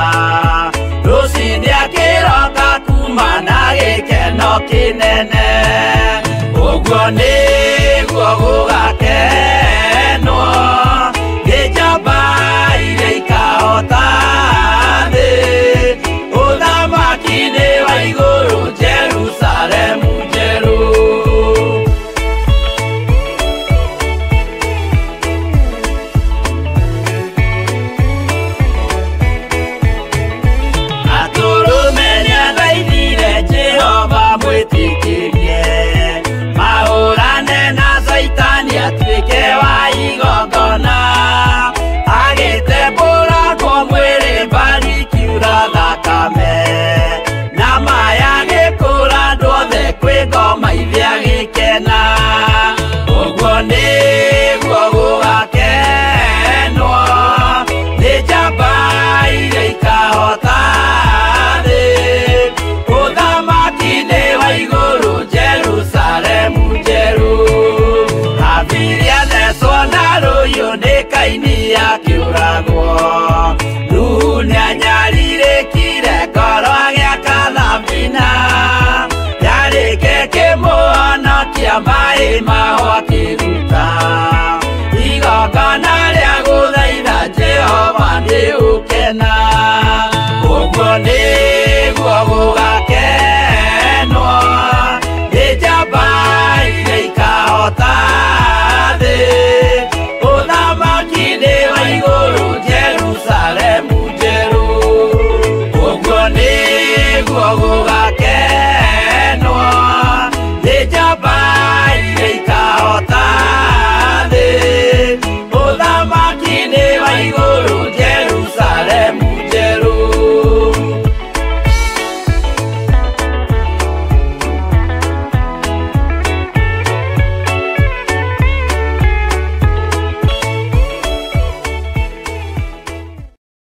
Rũciinĩ akĩroka kuma na gĩkeno kĩnene. Ũguo nĩguo gũgakenwo nĩ njamba iria ikahota thĩ. Ũthamaki-inĩ wa igũrũ Jerusalemu njerũ. Atũrũme nĩathaithire Jehova mwĩtĩkĩrie mahũrane na Caitani atuĩke wa igongona. Agĩtembũrangwo mwĩrĩ mbari ikiura thakame na maya agĩkũra andũ othe kwĩ ngoma ithe agĩkena. Ũguo nĩguo gũgakenwo nĩ njamba iria ikahota thĩ. Ũthamaki-inĩ wa igũrũ Jerusalemu njerũ. Habili athecwo na rũhiũ nĩ Kaini akĩũragwo. Nuhu nĩanyarirĩkire ngoro agĩaka thabina. Yarĩke kĩmũhonokia maĩ maho akĩruta. Igongona rĩa gũthaitha Jehova nĩ ũkena.